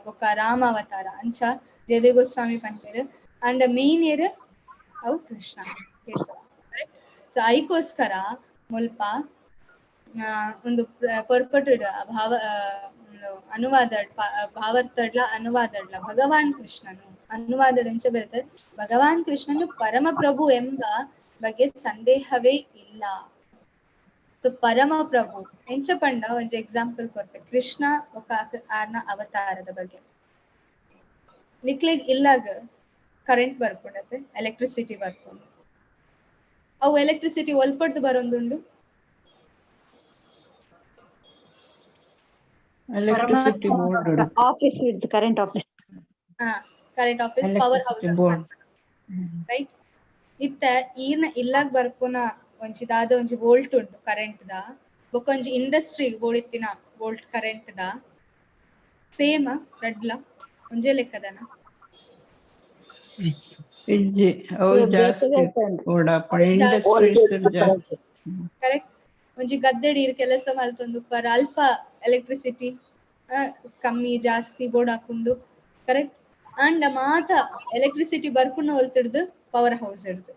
ಬೊಕ್ಕ ರಾಮ ಅವತಾರ ಅಂಚ ಜಯದೇವ ಗೋಸ್ವಾಮಿ ಪನ್ಪೇರು. ಅಂಡ್ ಮೇನ್ ಏರ್ ಅವು ಕೃಷ್ಣ ಕೇಶವ. ರೈಟ್? ಸೊ ಐಕೋಸ್ಕರ ಮುಲ್ಪ ಒಂದು ಪೊರ್ಪಟು ಭಾವ ಅನುವಾದ ಭಾವಾರ್ಥಡ್ಲ ಅನುವಾದಡ್ಲ ಭಗವಾನ್ ಕೃಷ್ಣನು ಅನುವಾದ ಎಂಚ ಬರ್ತದೆ, ಭಗವಾನ್ ಕೃಷ್ಣನು ಪರಮಪ್ರಭು ಎಂಬ ಬಗ್ಗೆ ಸಂದೇಹವೇ ಇಲ್ಲ. ಸೊ ಪರಮಪ್ರಭು ಎಂಚ ಪಂಡ ಒಂಜಿ ಎಕ್ಸಾಂಪಲ್ ಕೊರ್ಪೆ ಕೃಷ್ಣ ಒಕ್ಕ ಆರ್ನ ಅವತಾರದ ಬಗ್ಗೆ. ನಿಕ್ಲೆಗ್ ಇಲ್ಲಾಗ ಕರೆಂಟ್ ಬರ್ಕೊಂಡತೆ, ಎಲೆಕ್ಟ್ರಿಸಿಟಿ ಬರ್ಕೊಂಡು, ಅವು electricity ಒಲ್ಪಡ್ದು ಬರೋದುಂಡು? Electricity board office current office. Current office, power house. Right? ಇತ್ತ ಈರ್ನ ಇಲ್ಲಾಗ ಬರ್ಪುನ ಒಂಜಿ ದಾದ ಒಂಜಿ ವೋಲ್ಟ್ ಉಂಟು ಕರೆಂಟ್ the, ಬೊಕ್ಕ ಒಂಜಿ ಇಂಡಸ್ಟ್ರಿ ಬೋಡಿತ್ತಿನ ವೋಲ್ಟ್ ಕರೆಂಟ್ the same ರಡ್ಲ ಒಂಜೇ ಲೆಕ್ಕದನ? ಕರೆಕ್ಟ್? ಒಂಜಿ ಗದ್ದೆಡ್ ಈರ್ ಕೆಲಸ ಮಲ್ತೊಂದು ಪರ್ ಅಲ್ಪ ಎಲೆಕ್ಟ್ರಿಸಿಟಿ ಕಮ್ಮಿ ಜಾಸ್ತಿ ಬೋರ್ಡ್ ಹಾಕೊಂಡು ಕರೆಕ್ಟ್. ಅಂಡ ಮಾತ ಎಲೆಕ್ಟ್ರಿಸಿಟಿ ಬರ್ಪುನ ಒಲ್ತಿಡ್ದು ಪವರ್ ಹೌಸ್ ಹಿಡ್ದು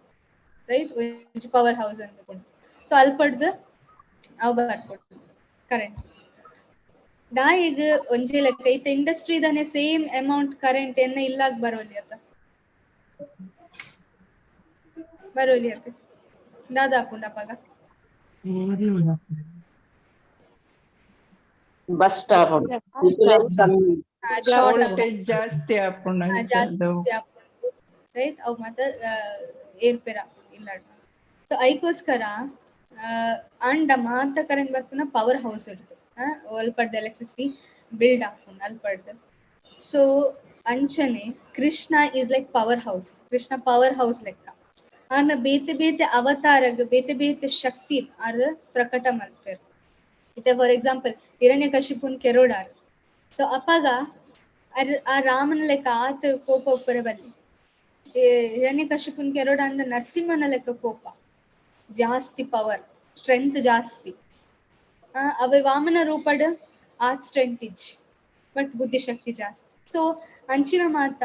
ರೈಟ್, ಒಂಜಿ ಪವರ್ ಹೌಸ್ ಅಂದ್ಕೊಂಡು. ಸೊ ಅಲ್ಪಡ್ದು ಅವು ಬರ್ಪುಂಡು ಕರೆಂಟ್. ದಾಯಿಗ್ ಒಂಜಿ ಲೆಕ್ಕ ಇತ್ತ ಇಂಡಸ್ಟ್ರಿ ದಾನೆ ಸೇಮ್ ಅಮೌಂಟ್ ಕರೆಂಟ್ ಎನ್ನ ಇಲ್ಲಾಗ್ ಬರೋಲಿ ಅತ್ತ ಬರೋಲಿ ಅತ್ತ ದಾದ ಹಾಪುಂಡು ಅಪಗ ಬಸ್ ಸ್ಟಾಪ್ ವೋಲ್ಟೇಜ್ ಜಾಸ್ತಿ ಆಪುಂಡು ಜಾಸ್ತಿ ಆಪುಂಡು ರೈಟ್. ಅವು ಮಾತ ಏರ್ಪೇರ್ ಆಪುಂಡು ಇಲ್ಲಾಡ್. ಸೊ ಐಕೋಸ್ಕರ ಅಂಡ ಮಾತ ಕರೆಂಟ್ ಬರ್ಪುನ ಪವರ್ ಹೌಸ್ ಇಡ್ದು ಅಲ್ಪಡ್ದು ಎಲೆಕ್ಟ್ರಿಸಿಟಿ ಬಿಲ್ಡ್ ಆಪುಂಡು ಅಲ್ಪಡ್ದು. ಸೊ ಅಂಚನೆ Krishna is like power house, Krishna power house ಲೆಕ್ಕ. ಆರ್ನ ಬೇತೆ ಬೇತೆ ಅವತಾರಗ್ ಬೇತೆ ಬೇತೆ ಶಕ್ತಿ ಆರ್ ಪ್ರಕಟ ಮಲ್ಪೆರ್. ಇತ್ತೆ ಫಾರ್ ಎಕ್ಸಾಂಪಲ್ ಹಿರಣ್ಯ ಕಶಿಪುನ್ ಕೆರೋಡಾರ್. ಸೊ ಅಪಗ ಆ ರಾಮನ ಲೆಕ್ಕ ಆತ ಕೋಪ ಉಪ್ಪರೆ ಬಲ್ಲಿ. ಹಿರಣ್ಯ ಕಶಿಪುನ್ ಕೆರೋಡ ಅಂಡ ನರಸಿಂಹನ ಲೆಕ್ಕ ಕೋಪ ಜಾಸ್ತಿ, ಪವರ್ ಸ್ಟ್ರೆಂತ್ ಜಾಸ್ತಿ. ಅವೆ ವಾಮನ ರೂಪಡ್ ಆ ಸ್ಟ್ರೆಂತ್ ಇಜ್ಜಿ, ಬಟ್ ಬುದ್ಧಿಶಕ್ತಿ ಜಾಸ್ತಿ. ಸೊ ಅಂಚಿನ ಮಾತ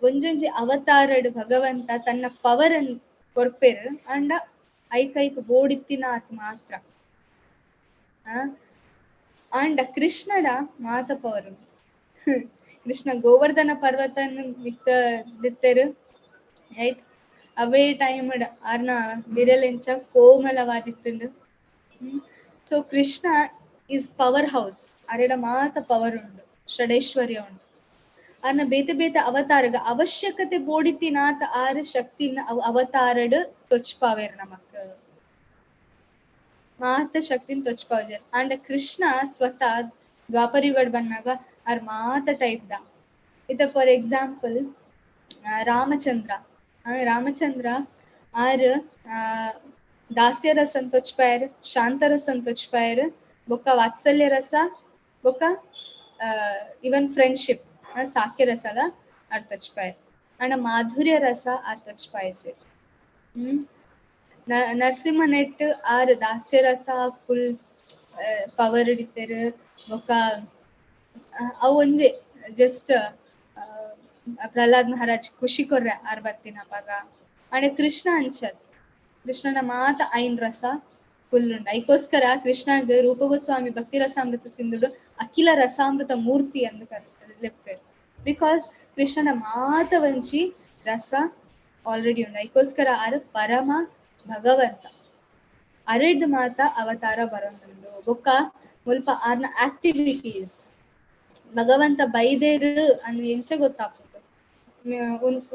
ಒಂಜೊಂಜಿ ಅವತಾರಡ್ ಭಗವಂತ ತನ್ನ ಪವರ್ ಅನ್ ಕೊರ್ಪೆರ್ ಅಂಡ ಐಕೈಕ್ ಬೋಡಿತ್ತಿನ ಆತ್ ಮಾತ್ರ. ಅಂಡ ಕೃಷ್ಣಡ ಮಾತ ಪವರ್. ಕೃಷ್ಣ ಗೋವರ್ಧನ ಪರ್ವತನ್ ಮಿತ್ತ ದಿತ್ತೆರ್ ರೈಟ್. ಅವೇ ಟೈಮ್ ಆರ್ನ ಬಿರಲೆಂಚ ಕೋಮಲವಾದಿತ್ತುಂಡು. So Krishna is power house, ಅರೆಡ ಮಾತ ಪವರ್ ಉಂಡು, ಷಡೈಶ್ವರ್ಯ ಉಂಡು. ಆರ್ನ ಬೇತೆ ಬೇತೆ ಅವತಾರಗ ಅವಶ್ಯಕತೆ ಬೋಡಿತ್ತಿನಾತ ಆರ್ ಶಕ್ತಿನ ಅವತಾರಡ್ ತೊಚ್ಪಾವೇರ್ ನಮಕ್, ಮಾತ ಶಕ್ತಿನ ತೊಚ್ಪಾವೇರ್. ಅಂಡ್ ಕೃಷ್ಣ ಸ್ವತಃ ದ್ವಾಪರಿಗಡ್ ಬಂದಾಗ ಆರ್ ಮಾತ ಟೈಪ್ the. ಇತ್ತ ಫಾರ್ ಎಕ್ಸಾಂಪಲ್ ರಾಮಚಂದ್ರ, ರಾಮಚಂದ್ರ ಆರ್ ದಾಸ್ಯ ರಸ ತೊಚ್ಪಾಯರ್, ಶಾಂತ ರಸ ತೊಚ್ಪಾಯರ್, ಬೊಕ್ಕ ವಾತ್ಸಲ್ಯ ರಸ, ಬೊಕ್ಕ ಇವನ್ ಫ್ರೆಂಡ್ಶಿಪ್ ಸಾಕ್ಯ ರಸಲ ಆರ್ ತೊಚ್ಪಾಯರ್. ಅಂಡ ಮಾಧುರ್ಯ ರಸ ಆರ್ ತೊಚ್ಪಾಯಸೆ. ನರಸಿಂಹ ನೆಟ್ ಆರ್ ದಾಸ್ಯ ರಸ ಫುಲ್ ಪವರ್ ಹಿಡಿತೇರು. ಬೊಕ್ಕ ಅವು ಒಂಜೆ ಜಸ್ಟ್ ಪ್ರಹ್ಲಾದ್ ಮಹಾರಾಜ್ ಖುಷಿ ಕೊರ್ರೆ ಆರ್ ಬತ್ತಿನ ಅಪಗ. ಅಂಡ ಕೃಷ್ಣ ಅಂಚತ್ ಕೃಷ್ಣನ ಮಾತ ಐನ್ ರಸ ಫುಲ್ ಉಂಡು. ಐಕೋಸ್ಕರ ಕೃಷ್ಣಗ್ ರೂಪಗೋಸ್ವಾಮಿ ಭಕ್ತಿ ರಸಾಮೃತ ಸಿಂಧುಡು ಅಖಿಲ ರಸಾಮೃತ ಮೂರ್ತಿ ಅಂದ್ ಲೆಪ್ಪೆರ್. Because ಕೃಷ್ಣನ ಮಾತ ವಂಚಿ ರಸ ಆಲ್ರೆಡಿ ಉಂಡು. ಐಕೋಸ್ಕರ ಆರ್ ಪರಮ ಭಗವಂತ, ಅರೆಡ್ ಮಾತ ಅವತಾರ ಬರೋದುಂಡು. ಬೊಕ್ಕ ಮುಲ್ಪ ಆರ್ನ ಆಕ್ಟಿವಿಟೀಸ್ ಭಗವಂತ ಬೈದೇರು ಅಂದ್ ಎಂಚ ಗೊತ್ತಾಪುಂಡು.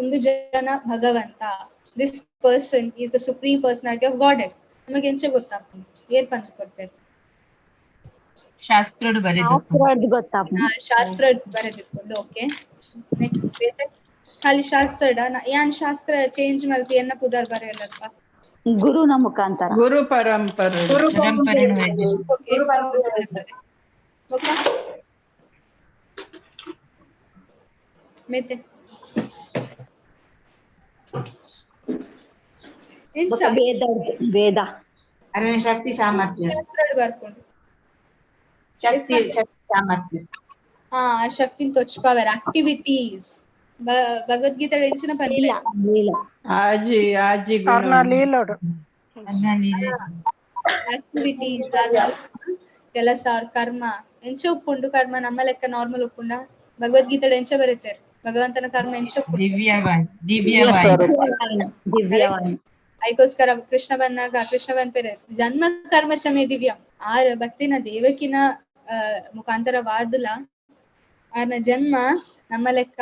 ಒಂದು ಜನ ಭಗವಂತ, this person is the supreme personality of Godhead ನಮಗೆ ಎಂಚ ಗೊತ್ತಾಪುಂಡು, ಏರ್ ಪಂದ್ ಕೊರ್ಪೆರ್ ಶಾಸ್ತ್ರಡ್ ಬರೆದು ಶಾಸ್ತ್ರ ಬರೆದಿಟ್ಕೊಂಡು. ಓಕೆ ನೆಕ್ಸ್ಟ್ ಬೇತೆ ಖಾಲಿ ಶಾಸ್ತ್ರಡ ಯಾನ್ ಶಾಸ್ತ್ರ ಚೇಂಜ್ ಮಲ್ತಿ ಎನ್ನ ಪುದರ್ ಬರೆಯಲ್ಲಪ್ಪ ಗುರುನ ಮುಖಾಂತರ ಗುರು ಪರಂಪರೆ. ಮೇತೆ ವೇದ ಶಕ್ತಿ ಸಾಮರ್ಥ್ಯ ಶಾಸ್ತ್ರಡ್ ಬರ್ಕೊಂಡು ಶಕ್ತಿ ಶಕ್ತಿ ಸಾಮರ್ಥ್ಯ ಹಾ ಶಕ್ತಿನ ತೊಚ್ಪಾವೇರ್ ಆಕ್ಟಿವಿಟೀಸ್. ಭಗವದ್ಗೀತೆ ಎಂಚಿನ ಪನ್ಪೆರ್ ಆಜಿ ಆಜಿ ಆಕ್ಟಿವಿಟೀಸ್ ಕೆಲಸ ಅವ್ರ ಕರ್ಮ ಎಂಚ ಉಪ್ಪುಂಡು. ಕರ್ಮ ನಮ್ಮ ಲೆಕ್ಕ ನಾರ್ಮಲ್ ಉಪ್ಪುಂಡ? ಭಗವದ್ಗೀತೆ ಎಂಚ ಬರೀತಾರೆ ಭಗವಂತನ ಕರ್ಮ ಎಂಚ ಉಪ್ಪುಂಡು? ದಿವ್ಯವಾಣಿ. ಐಕೋಸ್ಕರ ಕೃಷ್ಣ ಬಂದಾಗ ಕೃಷ್ಣ ಬಂದ್ಪೇರೆ ಜನ್ಮ ಕರ್ಮ ಚಮೆ ದಿವ್ಯಂ. ಆರ್ ಬತ್ತಿನ ದೇವಕಿನ ಮುಖಾಂತರವಾದಲ ಆರ್ನ ಜನ್ಮ ನಮ್ಮ ಲೆಕ್ಕ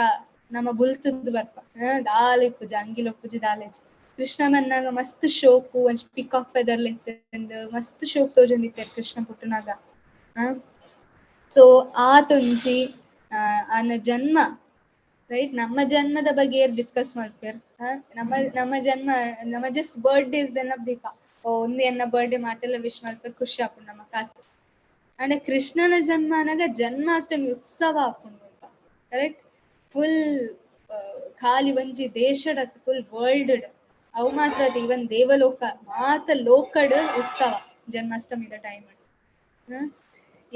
ನಮ್ಮ ಬುಲ್ತದ್ದು ಬರ್ಪ ದಾಲ ಇಪ್ಪುಜಿ ಅಂಗಿಲ ಉಪ್ಪುಜಿ ದಾಲೇಜ್. ಕೃಷ್ಣ ಬಂದಾಗ ಮಸ್ತ್ ಶೋಕು, ಒಂಜಿ ಪಿಕಾಕ್ ಫೆದರ್ ಲೆತ್ತಂಡ್ ಮಸ್ತ್ ಶೋಕ್ ತೋಜೊಂದಿತ್ತೆರ್ ಕೃಷ್ಣ ಪುಟ್ಟುನಾಗ. ಸೊ ಆತೊಂಜಿ ಆರ್ನ ಜನ್ಮ ರೈಟ್. ನಮ್ಮ ಜನ್ಮದ ಬಗ್ಗೆ ಏರ್ ಡಿಸ್ಕಸ್ ಮಲ್ಪೆರ್? ನಮ್ಮ ನಮ್ಮ ಜನ್ಮ ನಮ್ಮ ಜಸ್ಟ್ ಬರ್ಡೇಸ್ ದೆನ್ನ ದೀಪ ಒಂದು ಎನ್ನ ಬರ್ಡೇ ಮಾತೆಲ್ಲ ವಿಶ್ ಮಲ್ಪೆರ್ ಖುಷಿ ಆಪುಂಡು ನಮ್ಮ ಕಾತು. ಅಂಡ್ ಕೃಷ್ಣನ ಜನ್ಮ ಅನಾಗ ಜನ್ಮಾಷ್ಟಮಿ ಉತ್ಸವ ಆಪುಂಡು ಕರೆಕ್ಟ್. ಫುಲ್ ಖಾಲಿ ಒಂಜಿ ದೇಶಡ್ ಫುಲ್ ವರ್ಲ್ಡ್ ಅವು ಮಾತ್ರ ಅತ್ ಇವನ್ ದೇವಲೋಕ ಮಾತ ಲೋಕಡ್ ಉತ್ಸವ ಜನ್ಮಾಷ್ಟಮಿದ ಟೈಮ್.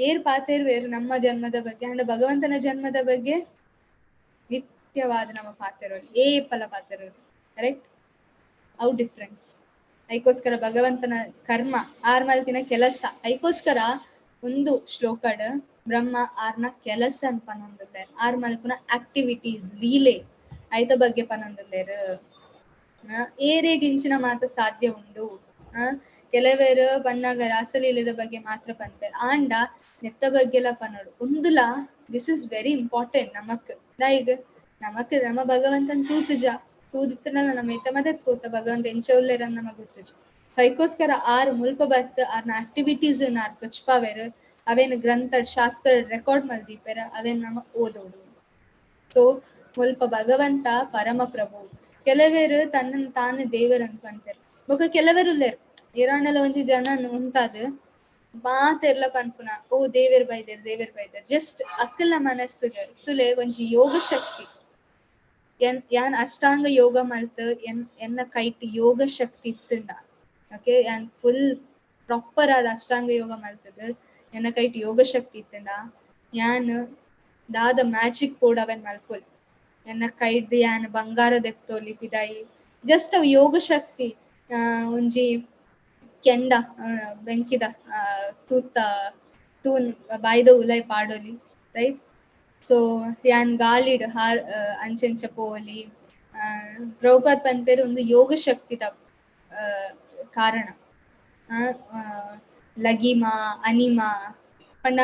ಏರ್ ಪಾತೆರ್ವೇರು ನಮ್ಮ ಜನ್ಮದ ಬಗ್ಗೆ ಅಂಡ ಭಗವಂತನ ಜನ್ಮದ ಬಗ್ಗೆ ನಿತ್ಯವಾದ ನಮ್ಮ ಪಾತೆರೋಲಿ ಏಪಲ ಪಾತೆರೋಲಿ ಕರೆಕ್ಟ್ ಅವು ಡಿಫ್ರೆನ್ಸ್. ಐಕೋಸ್ಕರ ಭಗವಂತನ ಕರ್ಮ ಆರ್ ಮಲ್ತಿನ ಕೆಲಸ ಐಕೋಸ್ಕರ ಒಂದು ಶ್ಲೋಕಡ್ ಬ್ರಹ್ಮ ಆರ್ನ ಕೆಲಸ ಅಂತ ಪನೊಂದುಲ್ಲೇರ್ ಆರ್ ಮಲ್ಪುನ ಆಕ್ಟಿವಿಟೀಸ್ ಲೀಲೆ ಐತ ಬಗ್ಗೆ ಪನೊಂದುಲ್ಲೇರ್. ಏರೇಗಿಂಚಿನ ಮಾತ ಸಾಧ್ಯ ಉಂಡು. ಕೆಲವೇರು ಪನ್ನಾಗ ರಾಸಲೀಲೆದ ಬಗ್ಗೆ ಮಾತ್ರ ಪನ್ಪೇರ್ ಆಂಡ ನೆತ್ತ ಬಗ್ಗೆಲ ಪನೋಡು ಒಂದುಲ. This is very important ನಮಕ್. ದಾಯಿಗ್ ನಮಕ್ ನಮ್ಮ ಭಗವಂತನ್ ತೂತುಜ ತೂದಿತ್ತನಲ್ಲ ನಮ್ಮ ಎತ್ತ ಮದತ್ ಕೂತ ಭಗವಂತ ಎಂಚ ಉಲ್ಲೇರನ್ ನಮಗ್ ಗೊತ್ತುಜ. ಐಕೋಸ್ಕರ ಆರ್ ಮುಲ್ಪ ಬತ್ ಆರ್ನ ಆಕ್ಟಿವಿಟೀಸ್ ಆರ್ ತೊಚ್ಪಾವೇರು ಅವೇನ್ ಗ್ರಂಥ ಶಾಸ್ತ್ರ ರೆಕಾರ್ಡ್ ಮಲ್ದೀಪೆರ್ ಅವೇನ್ ನಮ ಓದೋಡು. ಸೊ ಮುಲ್ಪ ಭಗವಂತ ಪರಮ ಪ್ರಭು. ಕೆಲವೇರು ತನ್ನನ್ ತಾನು ದೇವರ್ ಅಂತ ಪನ್ಪೆರ್ ಬೊಕ ಕೆಲವರು ಉಲ್ಲೇರ್ ಏರಾಂಡಲ ಒಂಜಿ ಜನ ಉಂತಾದ್ ಮಾತೆರ್ಲ ಪನ್ಪುನ ಓ ದೇವೆರ್ ಬೈದೆರ್ ದೇವೆರ್ ಬೈದೆರ್ ಜಸ್ಟ್ ಅಕ್ಕಲ್ನ ಮನಸ್ಸುಗ್ ತುಲೆ ಒಂಜಿ ಯೋಗ ಶಕ್ತಿ ಯಾನ್ ಅಷ್ಟಾಂಗ ಯೋಗ ಮಲ್ತ್ ಎನ್ನ ಕೈಟ್ ಯೋಗ ಶಕ್ತಿ ಇತ್ತುಂಡ ಓಕೆ ಯಾನ್ ಫುಲ್ ಪ್ರಾಪರ್ ಆದ ಅಷ್ಟಾಂಗ ಯೋಗ ಮಲ್ತದ್ ಎನ್ನ ಕೈಟ್ ಯೋಗ ಶಕ್ತಿ ಇತ್ತುಂಡ ಯಾನ್ ದಾದ ಮ್ಯಾಜಿಕ್ ಪೋಡ್ ಅವೆನ್ ಮಲ್ಪೊಲಿ ಎನ್ನ ಕೈಡ್ದ್ ಯಾನ್ ಬಂಗಾರ ದೆಪ್ತೊಲಿ ಪಿದಾಯಿ ಜಸ್ಟ್ ಅವ್ ಯೋಗ ಶಕ್ತಿ ಒಂಜಿ ಕೆಂಡ ಬೆಂಕಿದ ತೂತ ತೂನ್ ಬಾಯ್ದ ಉಲೈ ಪಾಡೊಲಿ ರೈಟ್. ಸೊ ಯಾನ್ ಗಾಳಿಡ್ ಹಾರ್ ಅಂಚೆಂಚ ಪೋವೊಲಿ. ಪ್ರಭುಪಾದ್ ಪನ್ಪೆರ್ ಒಂದು ಯೋಗ ಶಕ್ತಿದ ಕಾರಣ. ಲಗಿಮಾ ಅನಿಮಾ ಪಂಡ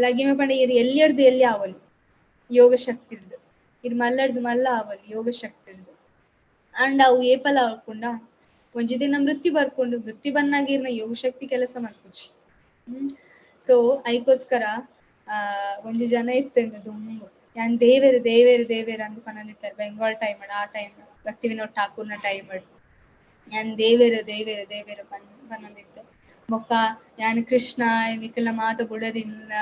ಲಗಿಮಾ ಪಂಡ ಇರ್ ಎಲ್ಲಿಯರ್ದು ಎಲ್ಲಿ ಆವೊಲಿ ಯೋಗ ಶಕ್ತಿಡ್ದು ಇರ್ ಮಲ್ಲಡ್ದು ಮಲ್ಲ ಆವೊಲಿ ಯೋಗ ಶಕ್ತಿಡ್ದು. ಅಂಡ್ ಅವು ಏಪಲ ಆವೊಂಡ ಒಂಜಿ ದಿನ ಮೃತ್ಯು ಬರ್ಕೊಂಡು ಮೃತ್ಯು ಬನ್ನಾಗ ಇರ್ನ ಯೋಗ ಶಕ್ತಿ ಕೆಲಸ ಮಲ್ಪುಜಿ. ಸೊ ಐಕೋಸ್ಕರ ಒಂಜಿ ಜನ ಇತ್ತುಂಡು ದುಂಬು ಯಾನ್ ದೇವೆರ್ ದೇವೆರ್ ದೇವೆರ್ ಅಂತ ಪನೊಂದಿತ್ತಾರೆ ಬೆಂಗಾಲ್ ಟೈಮ್ ಆ ಟೈಮ್ ಭಕ್ತಿ ವಿನೋದ್ ಠಾಕೂರ್ನ ಟೈಮ್ ಯಾನ್ ದೇವೆರ್ ದೇವೆರ್ ದೇವೆರ್ ಪನೊಂದಿತ್ತೆ. ಬೊಕ್ಕ ಯಾನ್ ಕೃಷ್ಣ ನಿಕಲ್ನ ಮಾತ ಬುಡದಿನ್ನ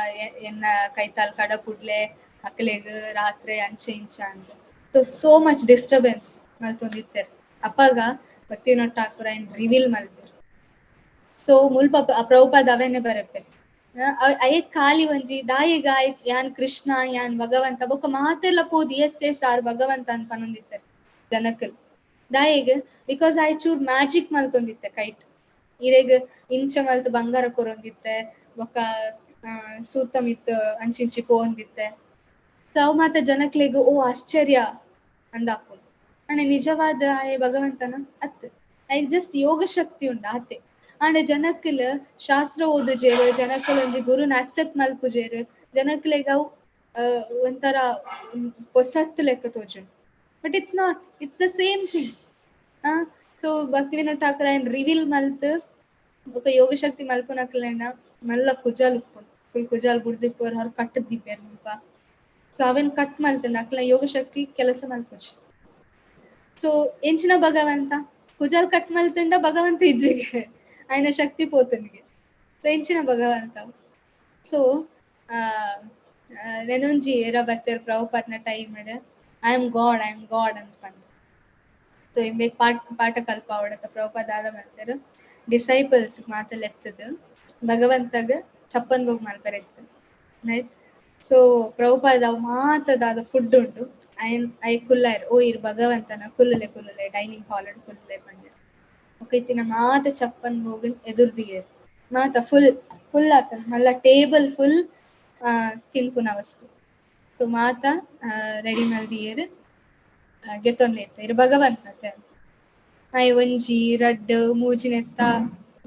ಎನ್ನ ಕೈತಾಲ್ ಕಡಪುಡ್ಲೆ ಅಕ್ಲೆಗ್ ರಾತ್ರೆ ಅಂಚೆ ಇಂಚ ಅಂತ ಸೊ ಸೋ ಮಚ್ ಡಿಸ್ಟರ್ಬೆನ್ಸ್ ಮಲ್ತೊಂದಿತ್ತೆರ್. ಅಪಗ ಭಕ್ತಿ ವಿನೋದ್ ಠಾಕೂರ್ ಐನ್ ರಿವೀಲ್ ಮಲ್ತೆರ್. ಸೊ ಮುಲ್ಪ ಪ್ರಭುಪಾದ್ ಅವೇನೆ ಬರಪೆ ಅಯೆ ಖಾಲಿ ಒಂಜಿ ದಾಯಿಗ ಯಾನ್ ಕೃಷ್ಣ ಯಾನ್ ಭಗವಂತ ಬೊಕ್ಕ ಮಾತೆಲ್ಲ ಪೋದು ಎಸ್ ಎಸ್ ಆರ್ ಭಗವಂತ ಅಂತ ಪನೊಂದಿತ್ತೆರ್ ಜನಕಲ್ ದಾಯಿಗ್ because ಆಯ್ ಚೂರ್ ಮ್ಯಾಜಿಕ್ ಮಲ್ತೊಂದಿತ್ತೆ ಕೈಟ್ ಇರೆಗ್ ಇಂಚ ಮಲ್ತ್ ಬಂಗಾರ ಕೊರೊಂದಿತ್ತೆ ಬೊಕ್ಕ ಸೂತ ಮಿತ್ ಅಂಚಿಂಚಿ ಪೋವೊಂದಿತ್ತೆ. ಸೊ ಅವು ಮಾತ ಜನಕ್ಲೆಗ್ ಓ ಆಶ್ಚರ್ಯ ಅಂದಾಪುಂಡು. ಅಂಡ ನಿಜವಾದ ಆಯೆ ಭಗವಂತನ ಅತ್ ಆಯ್ ಜಸ್ಟ್ ಯೋಗ ಶಕ್ತಿ ಉಂಡು ಆತೆ. ಆಂಡ ಜನಕ್ಕಲ್ ಶಾಸ್ತ್ರ ಓದುಜೇರು ಜನಕ್ಕಲ್ ಒಂಜಿ ಗುರುನ ಅಕ್ಸೆಪ್ಟ್ ಮಲ್ಪುಜೇರು ಜನಕ್ಲೆಗ್ ಅವು ಒಂಥರ ಪೊಸತ್ತು ಲೆಕ್ಕ ತೋಜುಂಡು. But it's not, it's the same thing. So Bhakti Vinod Thakur ಐನ್ ರಿವೀಲ್ ಮಲ್ತ್ ಬೊಕ ಯೋಗ ಶಕ್ತಿ ಮಲ್ಪುನಕ್ಲೆನ ಮಲ್ಲ ಕುಜಾಲ್ ಉಪ್ಪುಂಡು ಫುಲ್ ಕುಜಾಲ್ ಬುಡ್ದಿಪ್ಪುವೆರ್ ಹೊರ ಕಟ್ ದೀಪೆರ್ ಮುಲ್ಪ. ಸೊ ಅವೆನ್ ಕಟ್ ಮಲ್ತುಂಡ ಅಕ್ಲೆನ ಯೋಗ ಶಕ್ತಿ ಕೆಲಸ ಮಲ್ಪುಜಿ. ಸೊ ಎಂಚಿನ ಭಗವಂತ ಕುಜಾಲ್ ಕಟ್ ಮಲ್ತುಂಡ ಭಗವಂತ ಇಜ್ಜಿಗೆ ಆಯ್ನ ಶಕ್ತಿ ಪೋತುನಿಗೆ. ಸೊ ಎಂಚಿನ ಭಗವಂತ. ಸೊ ನೆನೊಂಜಿ ಏರ ಬತ್ತೆರ್ ಪ್ರಭುಪಾದ್ನ time I am God I am God ಅಂತ ಪಂದ್. ಸೊ ಇಂಬೆಗ್ ಪಾಠ ಕಲ್ಪಾವಡತ ಪ್ರಭುಪಾದ್ ದಾದ ಮಲ್ತೆರ್ ಡಿಸೈಪಲ್ಸ್ ಮಾತ ಲೆತ್ತದ್ ಭಗವಂತಗ್ ಚಪ್ಪನ್ ಭೋಗ್ ಮಲ್ಪರೆ ಇತ್ತು ರೈಟ್. ಸೊ ಪ್ರಭುಪಾದ್ ಅವು ಮಾತ ದಾದ ಫುಡ್ ಉಂಡು ಐನ್ I ಕುಲ್ಲಾಯರ್ ಓ ಇರ್ ಭಗವಂತನ ಕುಲ್ಲಲೆ ಕುಲ್ಲಲೆ ಡೈನಿಂಗ್ ಹಾಲ್ ಕುಲ್ಲಲೆ ಪಂಡೆರ್. ಬೊಕ ಇತ್ತಿನ ಮಾತ ಚಪ್ಪನ್ ಭೋಗನ್ ಎದುರ್ದಿಯೆರ್ ಮಾತ ಫುಲ್ ಫುಲ್ ಆತ ಮಲ್ಲ ಟೇಬಲ್ ಫುಲ್ ತಿನ್ಪುನ ವಸ್ತು. ಸೊ ಮಾತ ರೆಡಿ ಮಲ್ದಿಯೆರ್ ಗೆತೊನ್ಲೆ ಇತ್ತ ಇರ್ ಭಗವಂತ ಆಯ್ ಒಂಜಿ ರಡ್ಡ್ ಮೂಜಿನೆತ್ತ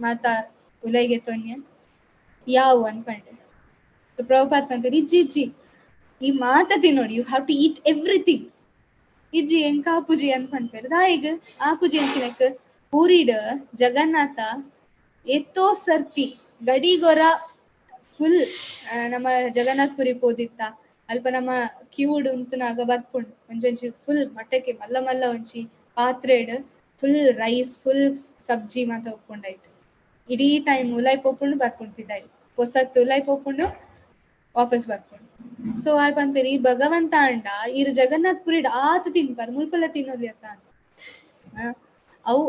ಮಾತ ಉಲೈ ಗೆತೊನ್ಯ ಯಾವು ಅಂದ್ ಪಂಡೆ. ಸೊ ಪ್ರಭುಪಾದ್ ಪನ್ಪೆರ್ ಇಜ್ಜಿ ಇಜ್ಜಿ ಈ ಮಾತ ತಿನ್ನೋಡು you have to eat everything. ಇಜ್ಜಿ ಎಂಕ ಆಪುಜಿ ಅಂದ್ ಪನ್ಪೆರ್. ದಾಯೆಗ್ ಆಪುಜಿ ಅಂಚಿನಕ್ ಪೂರಿಡ್ ಜಗನ್ನಾಥ ಏತೋ ಸರ್ತಿ ಗಡಿಗೊರ ಫುಲ್ ನಮ್ಮ ಜಗನ್ನಾಥ್ ಪುರಿ ಪೋದಿತ್ತ ಅಲ್ಪ ನಮ್ಮ ಕ್ಯೂಡ್ ಉಂತುನಾಗ ಬರ್ಪುಂಡು ಒಂಜೊಂಜಿ ಫುಲ್ ಮಟಕೆ ಮಲ್ಲ ಮಲ್ಲ ಒಂಜಿ ಪಾತ್ರೆಡ್ ಫುಲ್ ರೈಸ್ ಫುಲ್ ಸಬ್ಜಿ ಮಾತ ಉಪ್ಪುಂಡೈಟ್ ಇಡೀ ಟೈಮ್ ಉಲೈ ಪೋಪುಂಡು ಬರ್ಪುಂಡು ಪಿದಾಯಿ ಪೊಸತ್ ಉಲೈ ಪೋಪುಂಡು ವಾಪಸ್ ಬರ್ಪುಂಡು. ಸೊ ಆರ್ ಪನ್ಪೆರ್ ಈ ಭಗವಂತ ಅಂಡ ಇರ್ ಜಗನ್ನಾಥ್ ಪುರಿಡ್ ಆತ್ ತಿನ್ಪರ್ ಮುಲ್ಪಲ ತಿನ್ನೋಲಿ ಅತ್ತ ಅಂತ. ಅವು